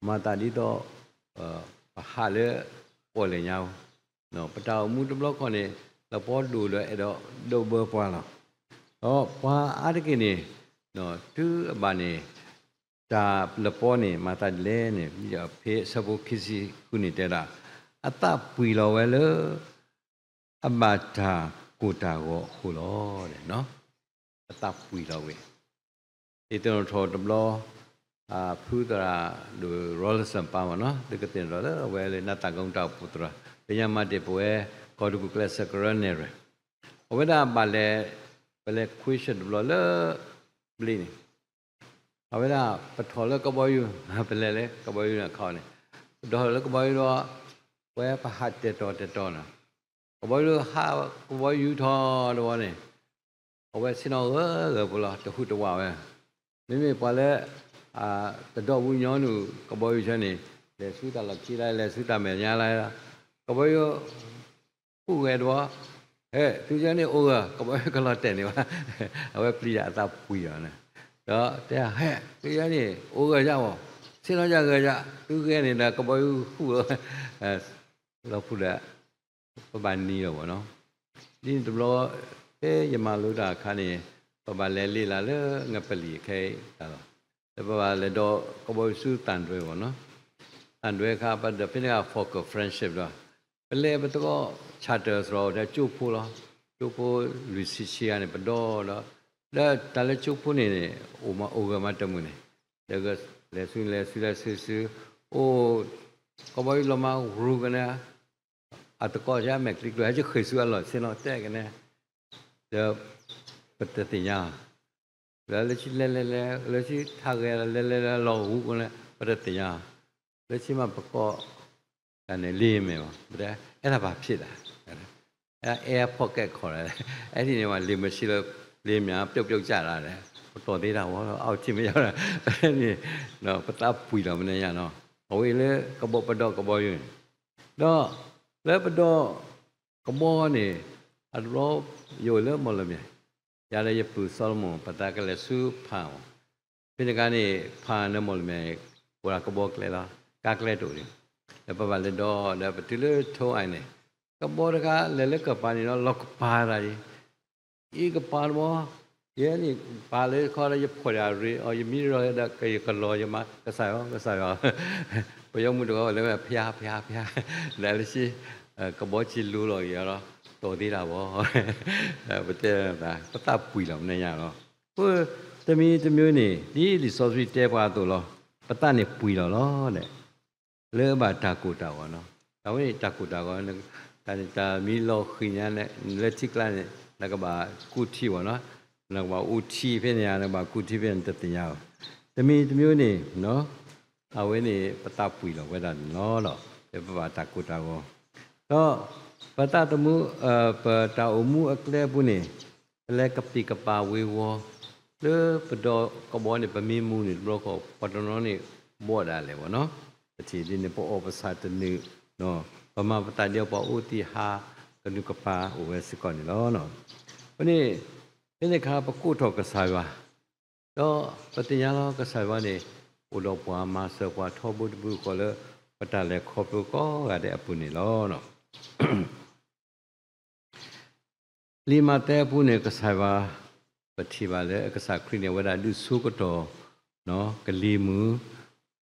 မၤသးဒ်သိး ပဟးလၢပီၣ်လဲၣ်ညါ, ပတၢ်အိၣ်မူတဘျီဃီန့ၣ် လပီဒိၣ်ဒီးအဲၣ်ဒိးဒိးဘၢပှၤလီၤ. ဒီးပှၤအါတက့ၢ်န့ၣ် တုၤအဘၣ်န့ၣ် တၢ်လပီန့ၣ် မၤသးဒ်လဲၣ်န့ၣ် ဖဲအဆၢဖိခံဆံဃုန့ၣ်တဲဒၣ်, အသးပှံၢ်လီၤဝဲလၢ အဘၣ်တၢ်ကိၢ်တၢ်ဂီၤအဃိလီၤ. အသးပှံၢ်လီၤဝဲ, ယသ့ၣ်နီၣ်ထီၣ်တဘျီ ဖုသရၣ်ဒိၣ် Rollinson ပၢ်မးန့ၣ်လီၤ, သုကသ့ၣ်နီၣ်ထီၣ်လၢအဝဲလၢနးသးကီတၢ်အိၣ်ဖှိၣ်သရၣ် လၢညါမၤတ့ၢ်ပဝဲ ကီၢ်တကူၣ်ကျဲးစၢးကရၢနဲၣ်ရွဲၣ်, အဝဲဒၣ်ဘၣ်လဲၤ, ပလဲၤ question တဘျီလၢ ဘျ့န့ၣ်, အဝဲဒၣ်ပထီၣ်လၢကဘီယူၤ, ပလဲၤလၢကဘီယူၤန့ၣ်အခီန့ၣ်, ပထီၣ်လၢကဘီယူၤဒီး, ပဝဲပဟးတဲာ်တီၤတဲာ်တီၤနီၤ, ကဘီယူၤဟး, ကဘီယူၤထီၣ်တဝီန့ၣ်, အဝဲဆ့ၣ်နီၤဂၢၢ်ဂၢၢ်ဖိလီၤ, တဟူးတဝးဝဲ, မ့မ့ၢ်ပှၤလၢ တဒီဝူညါနုာ်ကဘီယူၤဆၢန့ၣ်, လဲၤဆူတၢ်လီၢ်ခံလၢ လဲၤဆူတၢ်မဲာ်ညါလၢ, ကဘီယူၤ ဟူးဂဲၤတဝီ, ဟဲ သုယဲန့ၣ်အိၣ်ဂၢၢ် ကဘီယူၤကလီၤတဲာ်န့ၣ်ဘၣ်, အဝဲပျံၤတၢ်အသးပှံၤလီၤန့ၣ်, ဒီးတဲ ဟဲ သုယဲန့ၣ်အိၣ်ဂၢၢ်ယၢ်ဝီၤ, ဆ့ၣ်နီၤယၢ်ဂၢၢ်ယၢ်, သုဂဲၤန့ၣ်ဒီးကဘီယူၤဟူးလီၤ, လီၤဖူးဒီး ပဘၣ်နံၤလီၤဘၣ်နီၤ, ဒ်န့ၣ်တဘျီ, ဖဲယမၤလိတၢ်အခါန့ၣ်, ပဘၣ်လဲၤလ့လၢ်လၢငပလံၤခဲအံၤတၢ်လီၤ, ဒီးပဘၣ်လဲၤဒီးကဘီယူၤဆူသၣ်ဒွဲဘၣ်နီၤ, သၣ်ဒွဲခါ ပဒီးဖဲန့ၣ်အခါ Fokker Friendship ဒီး, ပလဲၤပသကိး charter စရီဒီးကၠိဖိလီၤ, ကၠိဖိလွံၢ်ဆံဆံဂၤန့ၣ် ပဒီဒီး, ဒီးတၢ်လၢကၠိဖိန့ၣ်န့ၣ် အိၣ်မးအိၣ်ဂၢၢ်မးတမုာ်န့ၣ်, ဒီးလဲၤဆူလဲၤဆူလဲၤဆူဆူ, အိၣ်, ကဘီယူၤလီၤမးရူကနဲ အသကိးယါမဲာ်ချံကျိၤ ဟဲကဃ့ၢ်ဆူအလီၢ်ဆ့ၣ်နီၤတဲကနဲ, ဒီး ပတသ့ၣ်ညါ, လၢလၢဆံလဲၤလဲၤလဲၤ လၢဆံထါဂဲၤလဲၤလဲၤလဲၤလီၤဂူၤကနဲ ပတသ့ၣ်ညါ, လၢဆံမးပကိး တၢ်န့ၣ်လ့မဲာ်ဘၣ် ပတဲ အဲဒါဘာဖြစ်လဲ, အဲ air pocket ခေါ်တယ်, အဲဒီနေ့မှာ လေမရှိလို့ လေများပြုတ်ပြုတ်ကျတာတဲ့, ပတီၢ်သ့တၢ်ဝဲ အောက်ထစ်မရောက်တာ, န့ၣ်, ပသးပှံၤလီၤမနုၤညါနီၤ, အဝဲအံၤလၢကဘီပဒီကဘီယူၤန့ၣ်, ဒီး လၢပဒီ ကဘီန့ၣ် အတဘျီ ယအိၣ်လၢမီၢ်လမၠဲၣ်, ယၤဒီးယပုၢ်စီၤလမုၣ် ပသးကလဲၤဆူဖၣ်မး, ဖဲန့ၣ်အခါန့ၣ် ဖၣ်န့ၣ်မီၢ်လမၠဲၣ် အိၣ်ဒၣ်ကဘီကျဲလီၤ, ကါကျဲတအိၣ်ဒံး, ဒီးပဘၣ်လဲၤဒီး ဒီးပတုၤလၢထိအံၤန့ၣ်, ကဘီတခါလဲၤလၢကပၤန့ၣ်ဒီး လီၤကပၤတၢ်အံၤ အံၤကပၤတဘီ, ယဲန့ၣ် ပာ်လၢခီဒီးယဖီၣ်ဒၣ်ရ့အီၤ ယမံရၢဒီးကယကလီၤယမါ ကစၢ်ယွၤ ကစၢ်ယွၤ, ပယီၤမုၣ်တဂၤလၢ ဖျါ ဖျါ ဖျါ, ဒီးလၢဆံ ကဘီစ့လိလီၤက့ၤအီၤလီၤ, တီၢ်သ့တၢ်ဘီ, ပတဲ ပသးပှံၤလီၤမနုၤညါလီၤ, အဃိ တမံၤတမံၤန့ၣ် ဒ်လံာ်စီဆှံတဲပှၤအသိးလီၤ, ပသးန့ၣ်ပှံၤလီၤလီၤဒီး လၢဘၣ်တၢ်ကိၢ်တၢ်ဂီၤနီၤ, တၢ်ဝဲန့ၣ်တၢ်ကိၢ်တၢ်ဂီၤ, တၢ်န့ၣ်တၢ်မံလီၤဃံၤညါန့ၣ် လၢထံကျါန့ၣ် နကဘၣ်ကူၣ်ထံဘၣ်နီၤ, နကဘၣ်အူထံဖဲန့ၣ်ဧါ နကဘၣ်ကူၣ်ထံဖဲန့ၣ် တသ့ၣ်ညါဘၣ်, တမံၤတမံၤန့ၣ် အဝဲန့ၣ် ပသးပှံၤလီၤဝဲဒၣ်န့ၣ်လီၤ, လၢပဘၣ်တၢ်ကိၢ်တၢ်ဂီၤ, ဒီး ပသးသမူ ပတၢ်အိၣ်မူအကျဲပူၤန့ၣ် ပလဲၤကပံာ်ကပာ်ဝ့ၤဝီၤ, လၢပဒီကဘီန့ၣ် ပမ့ၢ်မူန့ၣ်တဘျီဃီ ပှၤတနီၤန့ၣ် ဘီၣ်ဒၣ်လဲာ်ဘၣ်နီၤ, ပထံၣ်ဒ်န့ၣ် ပအီၣ်ပဆၣ်တနုာ်, ပမၤပသးဒ်ပှၤအိၣ်သံဟး ကနူၤကပၤအိၣ်ဝဲစ့ၢ်ကီးန့ၣ်လီၤ. အဃိန့ၣ် ဖဲန့ၣ်အခါ ပကိးထီၣ်ကစၢ်ယွၤ, ဒီးပသ့ၣ်ညါလီၤကစၢ်ယွၤန့ၣ် အိၣ်ဒီးပှၤမၤစၢၤပှၤထီဘိတဘိဃီလၢ ပတၢ်လဲၤခီဖျိကိးဂၤဒဲးအပူၤန့ၣ်လီၤ. လံာ်မးသဲအပူၤန့ၣ် ကစၢ်ယွၤ ပထံၣ်ဘၣ်လၢကစၢ်ခရံာ်န့ၣ် အဝဲဒၣ်ဒုးဆိကတီၢ် ကလံၤမုၢ်,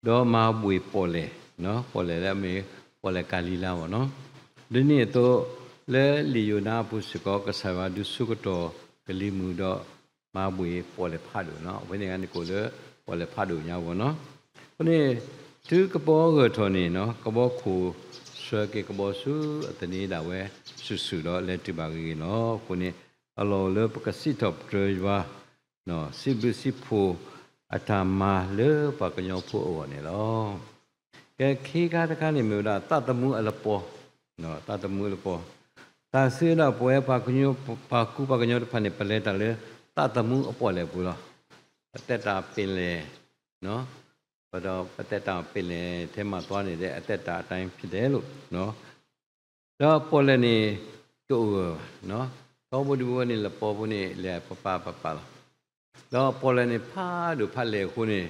ဒီးမၤဘှံးပီၣ်လဲၣ်, ပီၣ်လဲၣ်လၢအမ့ၢ် ပီၣ်လဲၣ်ကၤလံၤလါဘၣ်နီၤ. ဒ်န့ၣ်အသိး လၢလံာ်ယိၤနါအပူၤစ့ၢ်ကီး ကစၢ်ယွၤဒုးဆိကတီၢ်ကလံၤမုၢ်ဒီး မၤဘှံးပီၣ်လဲၣ်ဖးဒိၣ်နီၤ. အဝဲန့ၣ်ဂၤန့ၣ်ကိးလၢ ပီၣ်လဲၣ်ဖးဒိၣ်ညါဂီၢ်နီၤ. အဃိန့ၣ် တုၤကဘီဂၢၢ်ထီၣ်န့ၣ်နီၤ ကဘီခိၣ်ဆှၢက့ၤကဘီဆူအသန့ၤဒၣ်ဝဲ စုာ်စုာ်ဒီးလဲၤတုၤဘၣ်ဂ့ၤဂ့ၤလီၤ. အဃိန့ၣ် အလီၢ်အိၣ်လၢပကစံးထီၣ်ပတြၢၤယွၤ စံးဘျုးစံးဖှိၣ်အတၢ်မၤလၢပှၤကညီဖိအဂီၢ်န့ၣ်လီၤ. ကဲ ခံခါတခါန့ၣ်မ့ၢ်ဝဲဒၣ်သးသမူအလပီၤ, သးသမူအလပီၤ, တၢ်စံးဝဲဒၣ်ပဝဲပှၤကညီ ပှၤကူပှၤကညီတဖၣ်န့ၣ် ပလဲၤတၢ်လၢသးသမူအပီၣ်လဲၣ်ပူၤလီၤ. ပသက်တာပင်လယ်, ပသက်တာပင်လယ်ထဲမှာသွားနေတဲ့အသက်တာအတိုင်းဖြစ်တယ်လို့, ဒီးပီၣ်လဲၣ်န့ၣ် တအိၣ်ဂၢၢ်ဘၣ်, ထီဘိဒံဘိန့ၣ် လပီၤဖိန့ၣ် လဲၤပပာ်ပပာ်လီၤ. ဒီးပီၣ်လဲၣ်န့ၣ် ဖးဒိၣ်ဖးလဲၢ်အဃိန့ၣ်,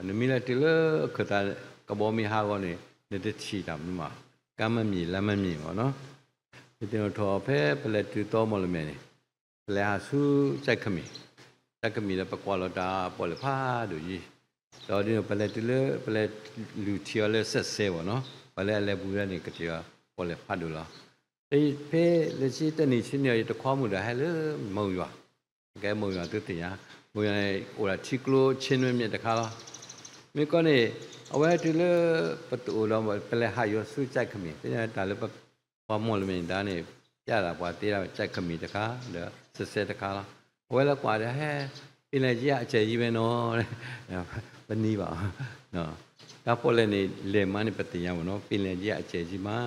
နမ့ၢ်လဲၤတုၤလၢအခၢၣ်သး ကဘီမ့ၢ်ဟးဂီၤန့ၣ် နတထံၣ်တၢ်မနုၤမး, ကမ်းမမြင် လမ်းမမြင်ဘၣ်နီၤ. ပသ့ၣ်နီၣ်ထီၣ်ဖဲပလဲၤတုၤသီမီၢ်လမဲာ်န့ၣ်, ပလဲၤဟးဆူကၠဲးခမံၣ်, ကၠဲးခမံၣ်ဒီးပကွၢ်လီၤတၢ်ပီၣ်လဲၣ်ဖးဒိၣ်ယံၤ, ဒီးဒ်န့ၣ် ပလဲၤတုၤလၢ ပလဲၤလုၢ်ထံအီၤလၢစဲးစဲးဘၣ်နီၤ, ပှၤလၢအလဲၤပူၤဝဲန့ၣ် ကထံၣ်အီၤပီၣ်လဲၣ်ဖးဒိၣ်လီၤ. ဖဲလၢဆံတနံၤဆံနံၤအံၤ ယတခွါမုၣ်ဒီးဟဲလၢမိၢ်ယွၤ, ကဲမိၢ်ယွၤ သုသ့ၣ်ညါ, မိၢ်ယွၤန့ၣ် အိၣ်ဒၣ်ထံကျိ ချင်းတွင်းမြစ် တခါလီၤ. မ့ၢ်ကီန့ၣ် အဝဲတုၤလၢ ပတအိၣ်ဒီး ပလဲၤဟးယွၤဆူကၠဲးခမံၣ် သ့ၣ်ညါတၢ်လၢပ ပှၤမီၢ်လမ့ၢ်ဒါန့ၣ် ပျဲဒၣ်ပှၤသ့ဒၣ် ကၠဲးခမံၤတခါ ဒီးစဲးစဲးတခါလီၤ. အဝဲလၢကွၢ်ဒီး ဟဲ ပင်လယ်ကြီးအကျယ်ကြီးပဲနော်, ပနံၤဘၣ်, တၢ်ပီၣ်လဲၣ်န့ၣ် လဲၤမးန့ၣ် ပသ့ၣ်ညါမ့ၢ်နီၤ, ပင်လယ်ကြီးအကျယ်ကြီးမး,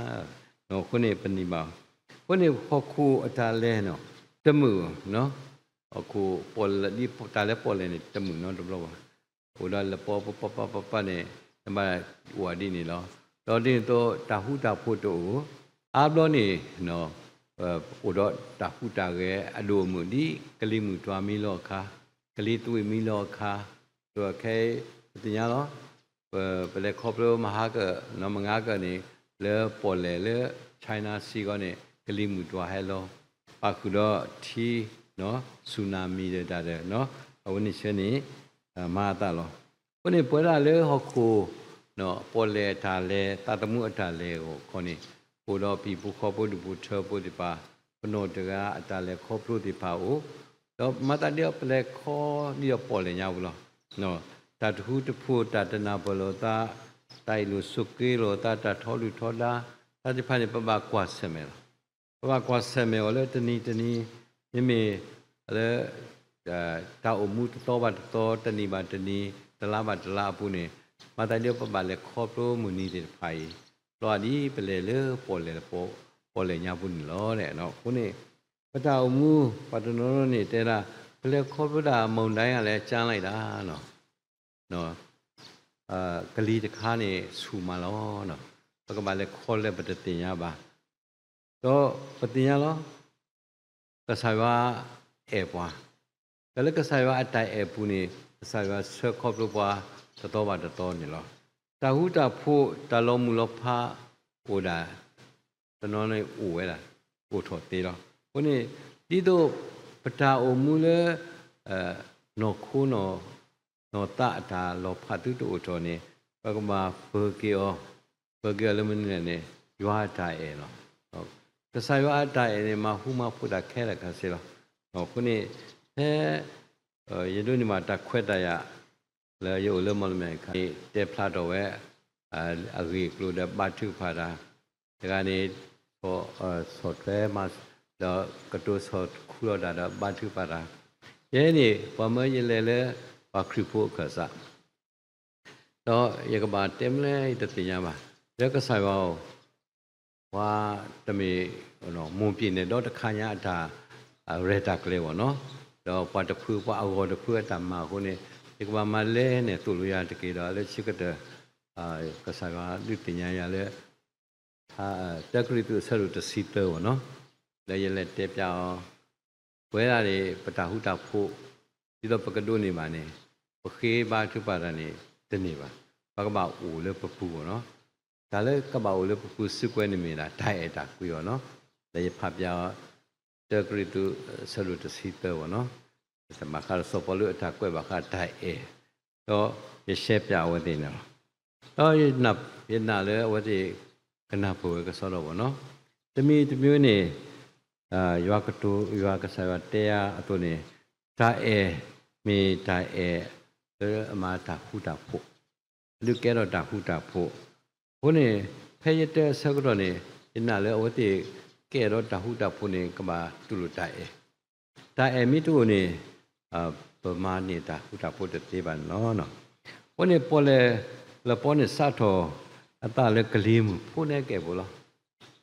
အဃိန့ၣ်ပနံၤဘၣ်, အဃိန့ၣ်ဟီၣ်ခိၣ်အတၢ်လဲၤနီၤ တမုာ်, ဟီၣ်ခိၣ်ပီၣ်လဲၣ်ဒ်တၢ်လၢပီၣ်လဲၣ်န့ၣ် တမုာ်နီတဘျီဘၣ်, အိၣ်ဒီးလပီပပပပပန့ၣ် နဘၣ်အိၣ်ဒ်န့ၣ်လီၤ. ဒီးဒ်န့ၣ်အသိး တၢ်ဃူတၢ်ဖိးတအိၣ်, အါဘျီန့ၣ် အိၣ်ဒီးတၢ်ဟူးတၢ်ဂဲၤအဒိၣ်အမုၢ်ဒ် ကလံၤမုၢ်တွၤမံလီၤအခါ, ကလံၤသွံၣ်မံလီၤအခါ, ဒီးခဲအံၤ ပသ့ၣ်ညါလီၤ. ပ ပလဲၤခီဖျိမဟါကၢၣ် နီၢ်မုၢ်နၤကၢၣ်န့ၣ် လၢပီၣ်လဲၣ်လၢ China Sea ဂီၢ်န့ၣ် ကလံၤမုၢ်တွၤဟဲလီၤ, ပာ်ဃုာ်ဒီးထံ tsunami ဒီးတၢ်ဒီး အဝဲန့ၣ်ဆၢန့ၣ် မၤအသးလီၤ. အဃိန့ၣ် ပဝဲဒၣ်လၢဟီၣ်ခိၣ် ပီၣ်လဲၣ်အတၢ်လဲၤ သးသမူအတၢ်လဲၤအဂီၢ်ခီန့ၣ် အိၣ်ဒီးပဟံၣ်ဖိဃီဖိဒူၣ်ဖိထၢဖိသ့ၣ်တဖၣ် ပနီၢ်တဂၤအတၢ်လဲၤခီဖျိသ့ၣ်တဖၣ်အိၣ်, ဒီးမၤသးဒ်အီၤ ပလဲၤခီဒ်အီၤပီၣ်လဲၣ်ညါပူၤလီၤ. တၢ်တဃူတဖိး တၢ်တနၢ်ပၢၢ်လိာ်သး, တၢ်အ့ၣ်လိာ်ဆိးက့လိာ်သး, တၢ်ထီဒုၣ်ထီဒါ, တၢ်သ့ၣ်တဖၣ်န့ၣ် ပဘၣ်ကွၢ်ဆၢၣ်မဲာ်လီၤ. ပဘၣ်ကွၢ်ဆၢၣ်မဲာ်အီၤလၢတနံၤတနံၤ, မ့မ့ၢ်လၢ တၢ်အိၣ်မူတသီဘၣ်တသီ, တနံၤဘၣ်တနံၤ, တလါဘၣ်တလါအပူၤန့ၣ်, မၤသးဒ်အီၤ ပဘၣ်လဲၤခီဖျိမုၢ်နံၤသ့ၣ်တဖၣ်အံၤ, ဘျီဒ်ပလဲၤလၢပီၣ်လဲၣ် ပီၣ်လဲၣ်ညါပူၤန့ၣ်လီၤ. အဃိန့ၣ် ပတၢ်အိၣ်မူ ပှၤတနီၤနီၤန့ၣ်တဲဒၣ် ပလဲၤခီဖျိဒၣ် မုန်တိုင်းကလည်းကျန်လိုက်တာနီၤ, ကလံၤတခါန့ၣ်ဆူၣ်မးလီၤ. ပကဘၣ်လဲၤခီလဲၣ် ပတသ့ၣ်ညါဘၣ်. ဒီးပသ့ၣ်ညါလီၤ. ကစၢ်ယွၤအဲၣ်ပှၤ, ဒီးလၢကစၢ်ယွၤအတၢ်အဲၣ်ပူၤန့ၣ် ကစၢ်ယွၤဆှၢခီဖျိပှၤတသီဘၣ်တသီန့ၣ်လီၤ. တၢ်ဃူတၢ်ဖိး တၢ်လီၤမုၢ်လီၤဖးအိၣ်ဒၣ် တနီၤန့ၣ်အိၣ်ဝဲဒၣ် အိၣ်ထီၣ်သ့လီၤ. အဃိန့ၣ် ဒ်သိးပတၢ်အိၣ်မူလၢ နီၢ်ခိနီၢ် နီၢ်သးအတၢ်လီၤဖးသုတအိၣ်ထီၣ်န့ၣ် ပကဘၣ်ပၢၤက့ၤအီၤ, ပၢၤက့ၤအီၤလၢမနုၤလဲၣ်န့ၣ် ယွၤအတၢ်အဲၣ်လီၤ. ကစၢ်ယွၤအတၢ်အဲၣ်န့ၣ် မၤဟူမၤဖိးတၢ်ခဲလၢာ်ခဲဆ့လီၤ. အဃိန့ၣ် ဖဲ ယဒိးန့ၢ်ဘၣ်တၢ်ခွဲးတၢ်ယာ် လၢယအိၣ်လၢမီၣ်လမဲၣ်အခါန့ၣ် တဲဖျါထီၣ်ဝဲ အဂ့ၢ်အကျိၤဒီးဘါထုကဖၣ်တၢ်, တဂၤန့ၣ် ဆီၣ်ထွဲမၤ ဒီးကတိၤဆီၣ်ခူလီၤတၢ်ဒီးဘါထုကဖၣ်တၢ်, ယဲန့ၣ် ပှၤမၢယလဲၤလၢ ပှၤခရံာ်ဖိအခၢၣ်စး ဒီးယကဘၣ်တဲမလဲၣ် ယတသ့ၣ်ညါဘၣ်. လၢကစၢ်ယွၤဧၢ, ပှၤတမ့ၢ် မိၢ်ပ့ၢ်နဲၣ်ဒီတခါညါအတၢ် ရဲၣ်တၢ်ကျဲၤဘၣ်နီၤ, ဒီးပှၤတဖု ပှၤအဂီၢ်တဖုအတၢ်မၤအဃိန့ၣ် ယကဘၣ်မၤလဲၣ်န့ၣ် သိၣ်လိယၤတက့ၢ်ဒီး လၢခံကတၢၢ် ကစၢ်ယွၤဒုးသ့ၣ်ညါယၤလၢ တၢကရံၣ်သူးအဆၢဒိၣ်တဆံသၢဘၣ်နီၤ, လၢယလဲၤတဲပျးအီၤ ပဝဲဒၣ်န့ၣ် ပတၢ်ဃူတၢ်ဖိး ဒ်သိးပကဒိးန့ၢ်ဘၣ်န့ၣ် ပဃ့ဘါထုကဖၣ်တၢ်န့ၣ် တန့ၢ်ဘၣ်. ပကဘၣ်အိၣ်လၢပပူၤဘၣ်နီၤ. တၢ်လၢကဘၣ်အိၣ်လၢပပူၤစုကဝဲၤန့ၣ်မ့ၢ်ဒၣ် တၢ်အဲၣ်တၢ်ကွံအီၤနီၤ. လၢယဖးပျးအီၤ တၢကရံၣ်သူး အဆၢဒိၣ်တဆံသၢဘၣ်နီၤ, တၢ်ဘၣ်ဃးဒီးစီၤပီလူးအတၢ်ကွဲးဘၣ်ဃးတၢ်အဲၣ်, ဒီးယရှဲပျးအဝဲသ့ၣ်န့ၣ်လီၤ. ဒီးယနာ်လၢအဝဲသ့ၣ် ကနၢ်ပၢၢ်ဝဲကစီဒီဘၣ်နီၤ. တမံၤတမံၤန့ၣ် ယွၤကတိၤ ယွၤကစၢ်ယွၤတဲယၤအသိးန့ၣ် တၢ်အဲၣ်မ့ၢ်တၢ်အဲၣ်လၢအမၤတၢ်ဃူတၢ်ဖိး, ဒုးကဲထီၣ်တၢ်ဃူတၢ်ဖိး. အဃိန့ၣ် ဖဲယတဲအဆၢကတီၢ်န့ၣ် ယနာ်လၢအဝဲသ့ၣ်ကဲထီၣ်တၢ်ဃူတၢ်ဖိးန့ၣ် ကဘၣ်တူၢ်လိာ်တၢ်အဲၣ်, တၢ်အဲၣ်မ့ၢ်တအိၣ်န့ၣ် ပမၤန့ၢ်တၢ်ဃူတၢ်ဖိးတသ့ဘၣ်န့ၣ်လီၤ. အဃိန့ၣ် ပီၣ်လဲၣ်လပီန့ၣ် စးထီၣ်အသးလၢကလံၤမုၢ်ဖိန့ၣ်ကဲၣ်ပူၤလီၤ.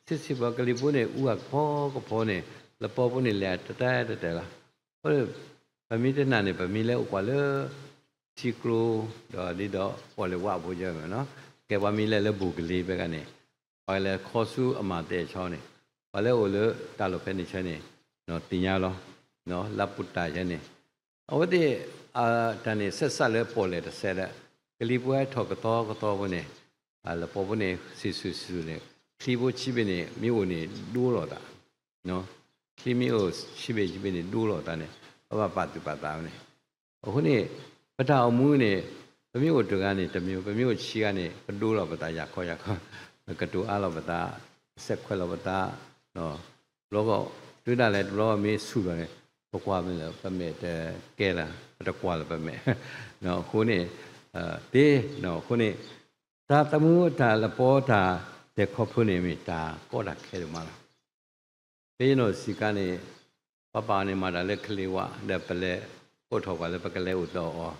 ဆံးဆံးပှၤကလံၤဖိန့ၣ် အူအကဖီကဖီန့ၣ် လပီဖိန့ၣ်လဲၤတတဲတတဲလီၤ. အဃိ ပမ့ၢ်တနာ်န့ၣ် ပမ့ၢ်လဲၤအိၣ်ကွၢ်လၢ ထံကျိ ဒီးဒ်သိးပီၣ်လဲၣ်ဝးအဖိယဲၢ်မ့ၢ်နီၤ, ကဲပှၤမ့ၢ်လဲၤလၢဘိၣ်ကလံၤဖဲကန့ၣ် ပှၤလဲၤခီဆူအမၤသဲအဆီန့ၣ် ပှၤလၢအိၣ်လၢတၢ်လီၢ်ဖဲန့ၣ်ဆၢန့ၣ် သ့ၣ်ညါလီၤ. လၢပူၤတၢ်ဆၢန့ၣ် အဝဲသ့ၣ် တၢ်န့ၣ် ဆက်စပ်လၢပီၣ်လဲၣ်တစဲးဒီး ကလံၤဖိဟဲထီၣ်ကသီကသီဖိန့ၣ် လပီဖိန့ၣ် စံၣ်စူၤစံၣ်စူၤန့ၣ် ချံဖိဆံးဘ့ၣ်န့ၣ် မ့ၢ်အိၣ်န့ၣ်ဒိလီၤသး, ချံမ့ၢ်အိၣ်ဆံးဘ့ၣ်ဆံးဘ့ၣ်န့ၣ် ဒိလီၤသးန့ၣ် ပဘၣ်ပာ်သူၣ်ပာ်သးဝဲန့ၣ်. အဃိန့ၣ် ပတၢ်အိၣ်မူန့ၣ် ပမ့ၢ်အိၣ်တဂၤန့ၣ် တမံၤ, ပမ့ၢ်အိၣ်ဆံးဂၤန့ၣ် ပဒိလီၤပသးယၤခီယၤခီ, ပကတိၤအါလီၤပသး, ပဆဲးခွဲးလီၤပသး, ဘျီဂီၢ် တုၤဒၣ်လဲာ်တဘျီဂီၢ်မ့ၢ်ဆူၣ်လီၤန့ၣ် ပကွၢ်မ့ၢ်လၢ ပမဲာ်တကဲလၢၤ, ပတကွၢ်လၢၤပမဲာ်, အဃိန့ၣ် သ့, အဃိန့ၣ် တၢ်သမူတၢ်လပီတၢ် တဲခီဖျိန့ၣ်မ့ၢ်တၢ်ကီတၢ်ခဲဒိၣ်မးလီၤ. ဖဲယနီၢ်ဆံးခါန့ၣ် ပၢ်ပၢ်အီၤန့ၣ်မၤတၢ်လၢကလ့ၤဝါ ဒီးပလဲၤကိးထီၣ်ပှၤလၢပကလဲၤအိၣ်ဒီးအီ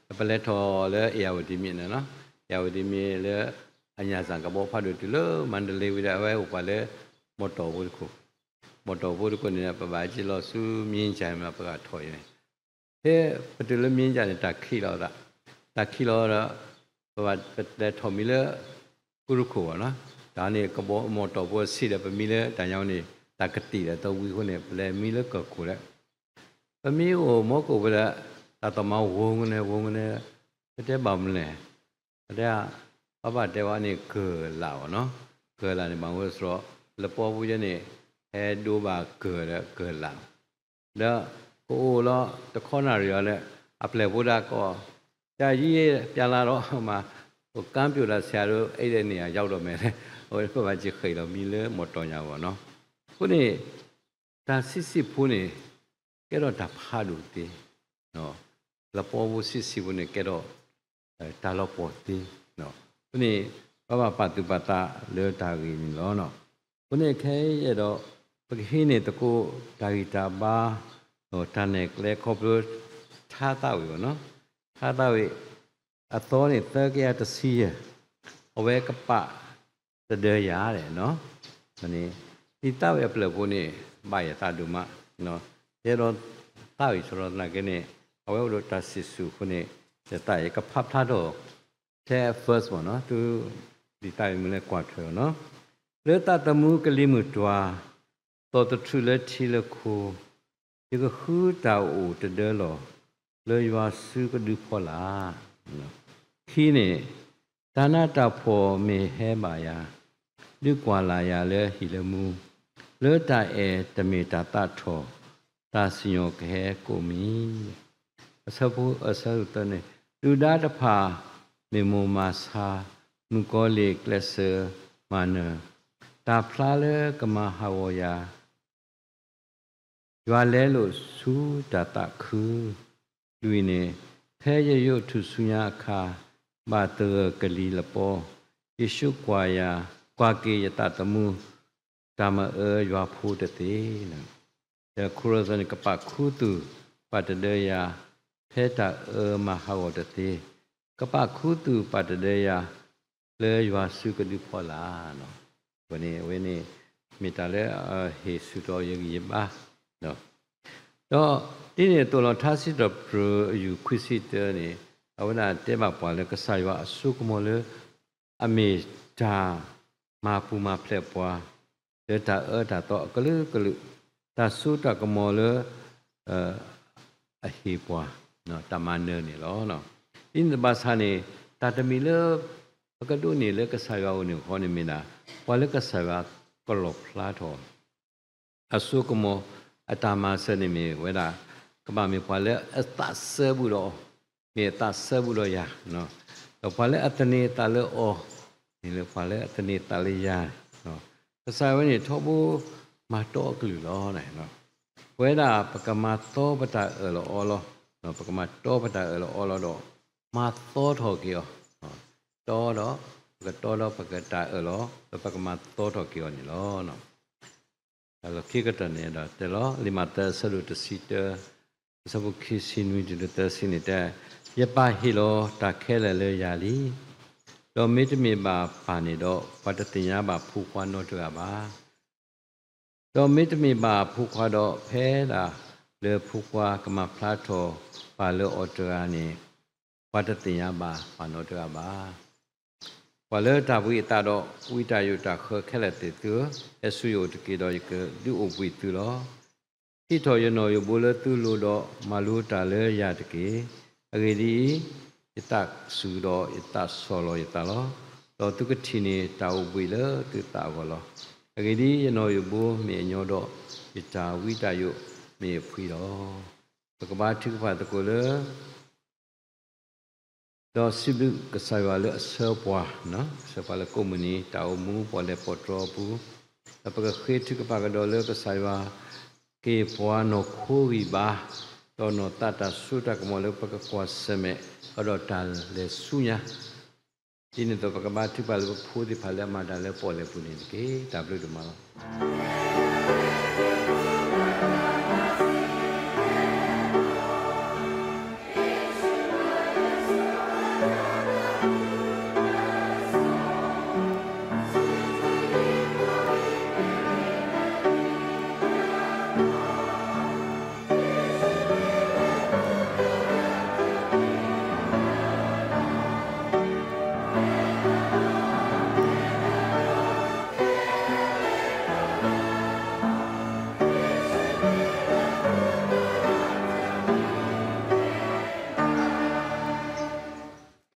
ၤ, ဒီးပလဲၤထီၣ်လၢအ့ၣ်ယၣ်ဝတံၤမ့ၢ်န့ၣ်လီၤ. အ့ၣ်ယၣ်ဝတံၤမ့ၢ်လၢ အညၣ်စၣ်ကဘီဖးဒိၣ်တုၤလၢမၤတလ့ဝံၤဒီး အဝဲအိၣ်ပှၤလၢ မီၢ်တီၢ်ဖိတခိၣ်, မီၢ်တီၢ်ဖိတခိၣ်န့ၣ် ပဘၣ်ဟဲက့ၤလီၤဆူမံကၠၣ်မး ပဂၤထီၣ်အံၤန့ၣ် ဖဲပတုၤလၢမံကၠၣ်န့ၣ် တၢ်ခံးလီၤသး, တၢ်ခံးလီၤဒီး ပဘၣ်ပလဲၤထီၣ်မံလၢ ကူတခိၣ်ဘၣ်နီၤ, တၢ်န့ၣ်ကဘီမီၢ်တီၢ်ဖိဆံးဒီး ပမံလၢတၢ်ညါန့ၣ် တၢ်ကတံာ်ဒီးသဝံအဃိန့ၣ် ပလဲၤမံလၢကၢၢ်ခိၣ်ဒီး ပမံအိၣ်မီကိၣ်ဖိဒီး တၢ်သီၣ်မၤဝိၤကန့ၣ် ဝိၤကန့ၣ်, ပတဲဘၣ်မနုၤလဲၣ်, ပတဲ ပၢ်ပၢ်တဲဝဲန့ၣ် ကၢၢ်လးဘၣ်နီၤ, ကၢၢ်လးန့ၣ် ဘၣ်ဝဲစရီ လပီပူၤယဲန့ၣ် ဟဲဒိဘၣ်ကၢၢ်ဒီးကၢၢ်လး ဒီးကအိၣ်လီၤတခီနၣ်ရံၣ်အီၤဒီး အပျဲၢ်ဖိဒၣ်ကိး တၢ်ယံၤပြလါဒီးမး ကမ်းပြိုတာဆရာတို့ အိပ်တဲ့နေရာရောက်တော့မယ် အဝဲပဘၣ်က့ၤဃ့ၢ်လီၤမံလၢမီၢ်တီၢ်ညါဘၣ်နီၤ, အဃိန့ၣ် တၢ်ဆံးဆံးဖိန့ၣ် ကဲထီၣ်တၢ်ဖးဒိၣ်သ့, လပီဖိဆံးဆံးဖိန့ၣ် ကဲထီၣ် တၢ်လီၤပှီၢ်သ့, အဃိန့ၣ် ပဘၣ်ပာ်သူၣ်ပာ်သးလၢတၢ်ဂ့ၢ်န့ၣ်လီၤ. အဃိန့ၣ်ခဲအံၤဒီး ပကဟံးန့ၢ်သကိး တၢ်ဂံၢ်တၢ်ဘါ ဒီးတၢ်နဲၣ်ကျဲခီဖျိ ထါသးဝံၣ်ဘၣ်နီၤ, ထါသးဝံၣ် အသီန့ၣ်သၢကယၤတဆံယဲၢ်, အဝဲကပာ်တဒၢယၤဒဲးနီၤ, န့ၣ် ဒ်သးဝံၣ်အပျဲၢ်ဖိန့ၣ် ဘၣ်ယသးဒိၣ်မး, ယဲဒီးသးဝံၣ်ထီၣ်သနာ်က့န့ၣ် အဝဲအိၣ်ဒီးတၢ်စံၣ်စိၤအဃိန့ၣ် ယသးအံၤကဖးဖျါထီၣ် ထဲ first မ့ၢ်နီၤ သု ဒ်သးဝံၣ်မ့ၢ်လၢကွၢ်ထွဲအီၤနီၤ, လၢသးသမူကလံၤမုၢ်တွၤ သီၣ်သထြူးလၢထံလၢခိ ယကဃုတၢ်အိၣ်တဒၢလီၤ လၢယွၤစုကဒုဖီလာ်, ခံန့ၣ် တၢ်နးတၢ်ဖှီၣ်မ့ၢ်ဟဲဘၣ်ယၤ ဒုးကွၢ်လၢ်ယၤလၢဟံၣ်လၢမူ, လၢတၢ်အဲၣ်တမ့ၢ်တၢ်သးထီၣ် တၢ်စံၣ်ညီၣ်ကဟဲကိးမံၤ, အဆၢဖိ အဆၢသၢန့ၣ် ဒုၣ်ဒါတဖၣ် မ့ၢ်မိၢ်မၤဆါ မုၣ်ကီၤလံၢ်ကျဲးစၢးမၤနၢၤ, တၢ်ဖျါလၢကမၤဟးဂီၤယၤ ယွၤလဲလိာ်ဆူတၢ်သးခု, လွံၢ်န့ၣ် ဖဲယယိးထူၣ်စုညါအခါ ဘၣ်သဂၢၢ်ကလံၤလပီ, ယ့ၣ်ၡူးကွၢ်ယၤ, ကွၢ်က့ၤယသးသမူ, တၢ်မၤအၢယွၤဖိတသ့, ဒီးခိရၢသန့ၣ် ကပာ်ခူသူၣ်ပာ်တဒၢယၤ ဖဲတၢ်အၢမၤဟးဂီၤတသ့, ကပာ်ခူသူၣ်ပာ်တဒၢယၤ လၢယွၤစုကဒုဖီလာ် အဝဲန့ၣ် အဝဲန့ၣ် မ့ၢ်တၢ်လၢအဟ့ၣ်ဆူၣ်ထီၣ်ယဂံၢ်ယဘါ ဒီးဒ်န့ၣ်အသိးလီၤ ထါစံးထီၣ်ပတြၢၤအယူၢ်ခွံဆံတၢန့ၣ် အဝဲဒၣ်တဲဘၣ်ပှၤလၢကစၢ်ယွၤအစိကမီၤလၢ အမ့ၢ်တၢ်မၤပူၤမၤဖျဲးပှၤ လၢတၢ်အၢတၢ်သီအကလုာ်ကလုာ်, တၢ်စိတၢ်ကမီၤလၢ အဟ့ၣ်ပှၤ တၢ်မၤနၢၤန့ၣ်လီၤ. ဒ်န့ၣ်ဘၣ်ဆၣ်န့ၣ် တၢ်တမံၤလၢ ပကဒိးန့ၢ်လၢကစၢ်ယွၤအအိၣ်န့ၣ်အဃိန့ၣ်မ့ၢ်ဒၣ် ပှၤလၢကစၢ်ယွၤကလီၣ်ဖျါထီၣ် အစိကမီၤ အတၢ်မၤစၢၤန့ၣ်မ့ၢ်ဝဲဒၣ် ကဘၣ်မ့ၢ်ပှၤလၢအသးစဲဘူးဒီးအီၤ, မ့ၢ်အသးစဲဘူးဒီးယၤ, ဒီးပှၤလၢအသန့ၤသးလၢအီၤ မ့ၢ်လၢပှၤလၢအသန့ၤသးလၢယၤ, ကစၢ်ယွၤန့ၣ်ထီဘိမၤတီအကလုာ်လီၤ. ပဝဲဒၣ်ပကမၤသီပတၢ်အၢၣ်လီၤအီလီၤ, ပကမၤတီပတၢ်အၢၣ်လီၤအီလီၤဒီး မၤသီထီၣ်က့ၤအီၤ, တီဒီး ပကတီဒီးပကတၢ်အၢၣ်လီၤ ဒီးပကမၤသီထီၣ်က့ၤအီၤန့ၣ်လီၤ. တၢ်လီၢ်ခံကတၢၢ်န့ၣ်ဒီးတဲလီၤ လံာ်မးသဲအဆၢဒိၣ်တဆံတၢ အဆၢဖိခံဆံနွံတုၤလၢသၢဆံန့ၣ်တဲ, ယပၢ်ဟ့ၣ်လီၤတၢ်ခဲလၢာ်လၢယၤလံ. ဒီးမ့တမ့ၢ်ဘၣ်ပၢ်န့ၣ်ဒီး ပှၤတသ့ၣ်ညါဘၣ်ဖိခွါနီတဂၤဘၣ်. ဒီးမ့တမ့ၢ်ဘၣ်ဖိခွါဒီး ဖဲဒၣ်လၢဖိခွါကမၤဖျါထီၣ်ပၢ်လၢအီၤတဂၤန့ၣ် ပှၤတသ့ၣ်ညါဘၣ်ပၢ်နီတဂၤဘၣ်. ပှၤလၢတၢ်ဘှံးအသးဒီး ဝံတၢ်ယိးတၢ်ဃၢခဲလၢာ်သ့ၣ်သုဧၢ, ဟဲဆူယအိၣ်တက့ၢ်ဒီးယကဒုးအိၣ်ဘှံးသုလီၤ. ဟ့ၣ်ထီၣ်ယနီၣ်ယိးဘိလၢသုလိၤဒီး မၤလိတၢ်လၢယၤတက့ၢ်. အဂ့ၢ်ဒ်အံၤ, ယသးစူၤဒီးယသးဆီၣ်လီၤယသးလီၤ. ဒီးသုကထံၣ်န့ၢ်တၢ်အိၣ်ဘှံးလၢသုသးအဂီၢ်လီၤ. အဂ့ၢ်ဒ်အံၤ, ယနီၣ်ယိးဘိမ့ၢ်အညီဒီး ယတၢ်ဝံတၢ်ယိးမ့ၢ်အဖှံလီၤ. ပကဘါထုကဖၣ်သကိးလၢ ဒီးစံးဘျုးကစၢ်ယွၤလၢအဆှၢပှၤ, အဆှၢပှၤလၢကိးမုၢ်နံၤ တၢ်အိၣ်မူပီၣ်လဲၣ်ပီၣ်တြီအပူၤ, ဒီးပကဃ့ထုကဖၣ်ကဒီးလၢကစၢ်ယွၤ ကဟ့ၣ်ပှၤနီၢ်ခိဂံၢ်ဘါ, ဒီးနီၢ်သးတၢ်စိတၢ်ကမီၤလၢပကကွၢ်ဆၢၣ်မဲာ်ကဒီးတၢ်လဲၤဆူညါ ဒ်န့ၣ်အသိး ပကဘါထုကဖၣ်လၢပဖိသ့ၣ်တဖၣ်လၢအမၤတၢ်လၢပီၣ်လဲၣ်ပူၤန့ၣ်တက့ၢ်. တၢ်ဘျုးဒိၣ်မးလီၤ.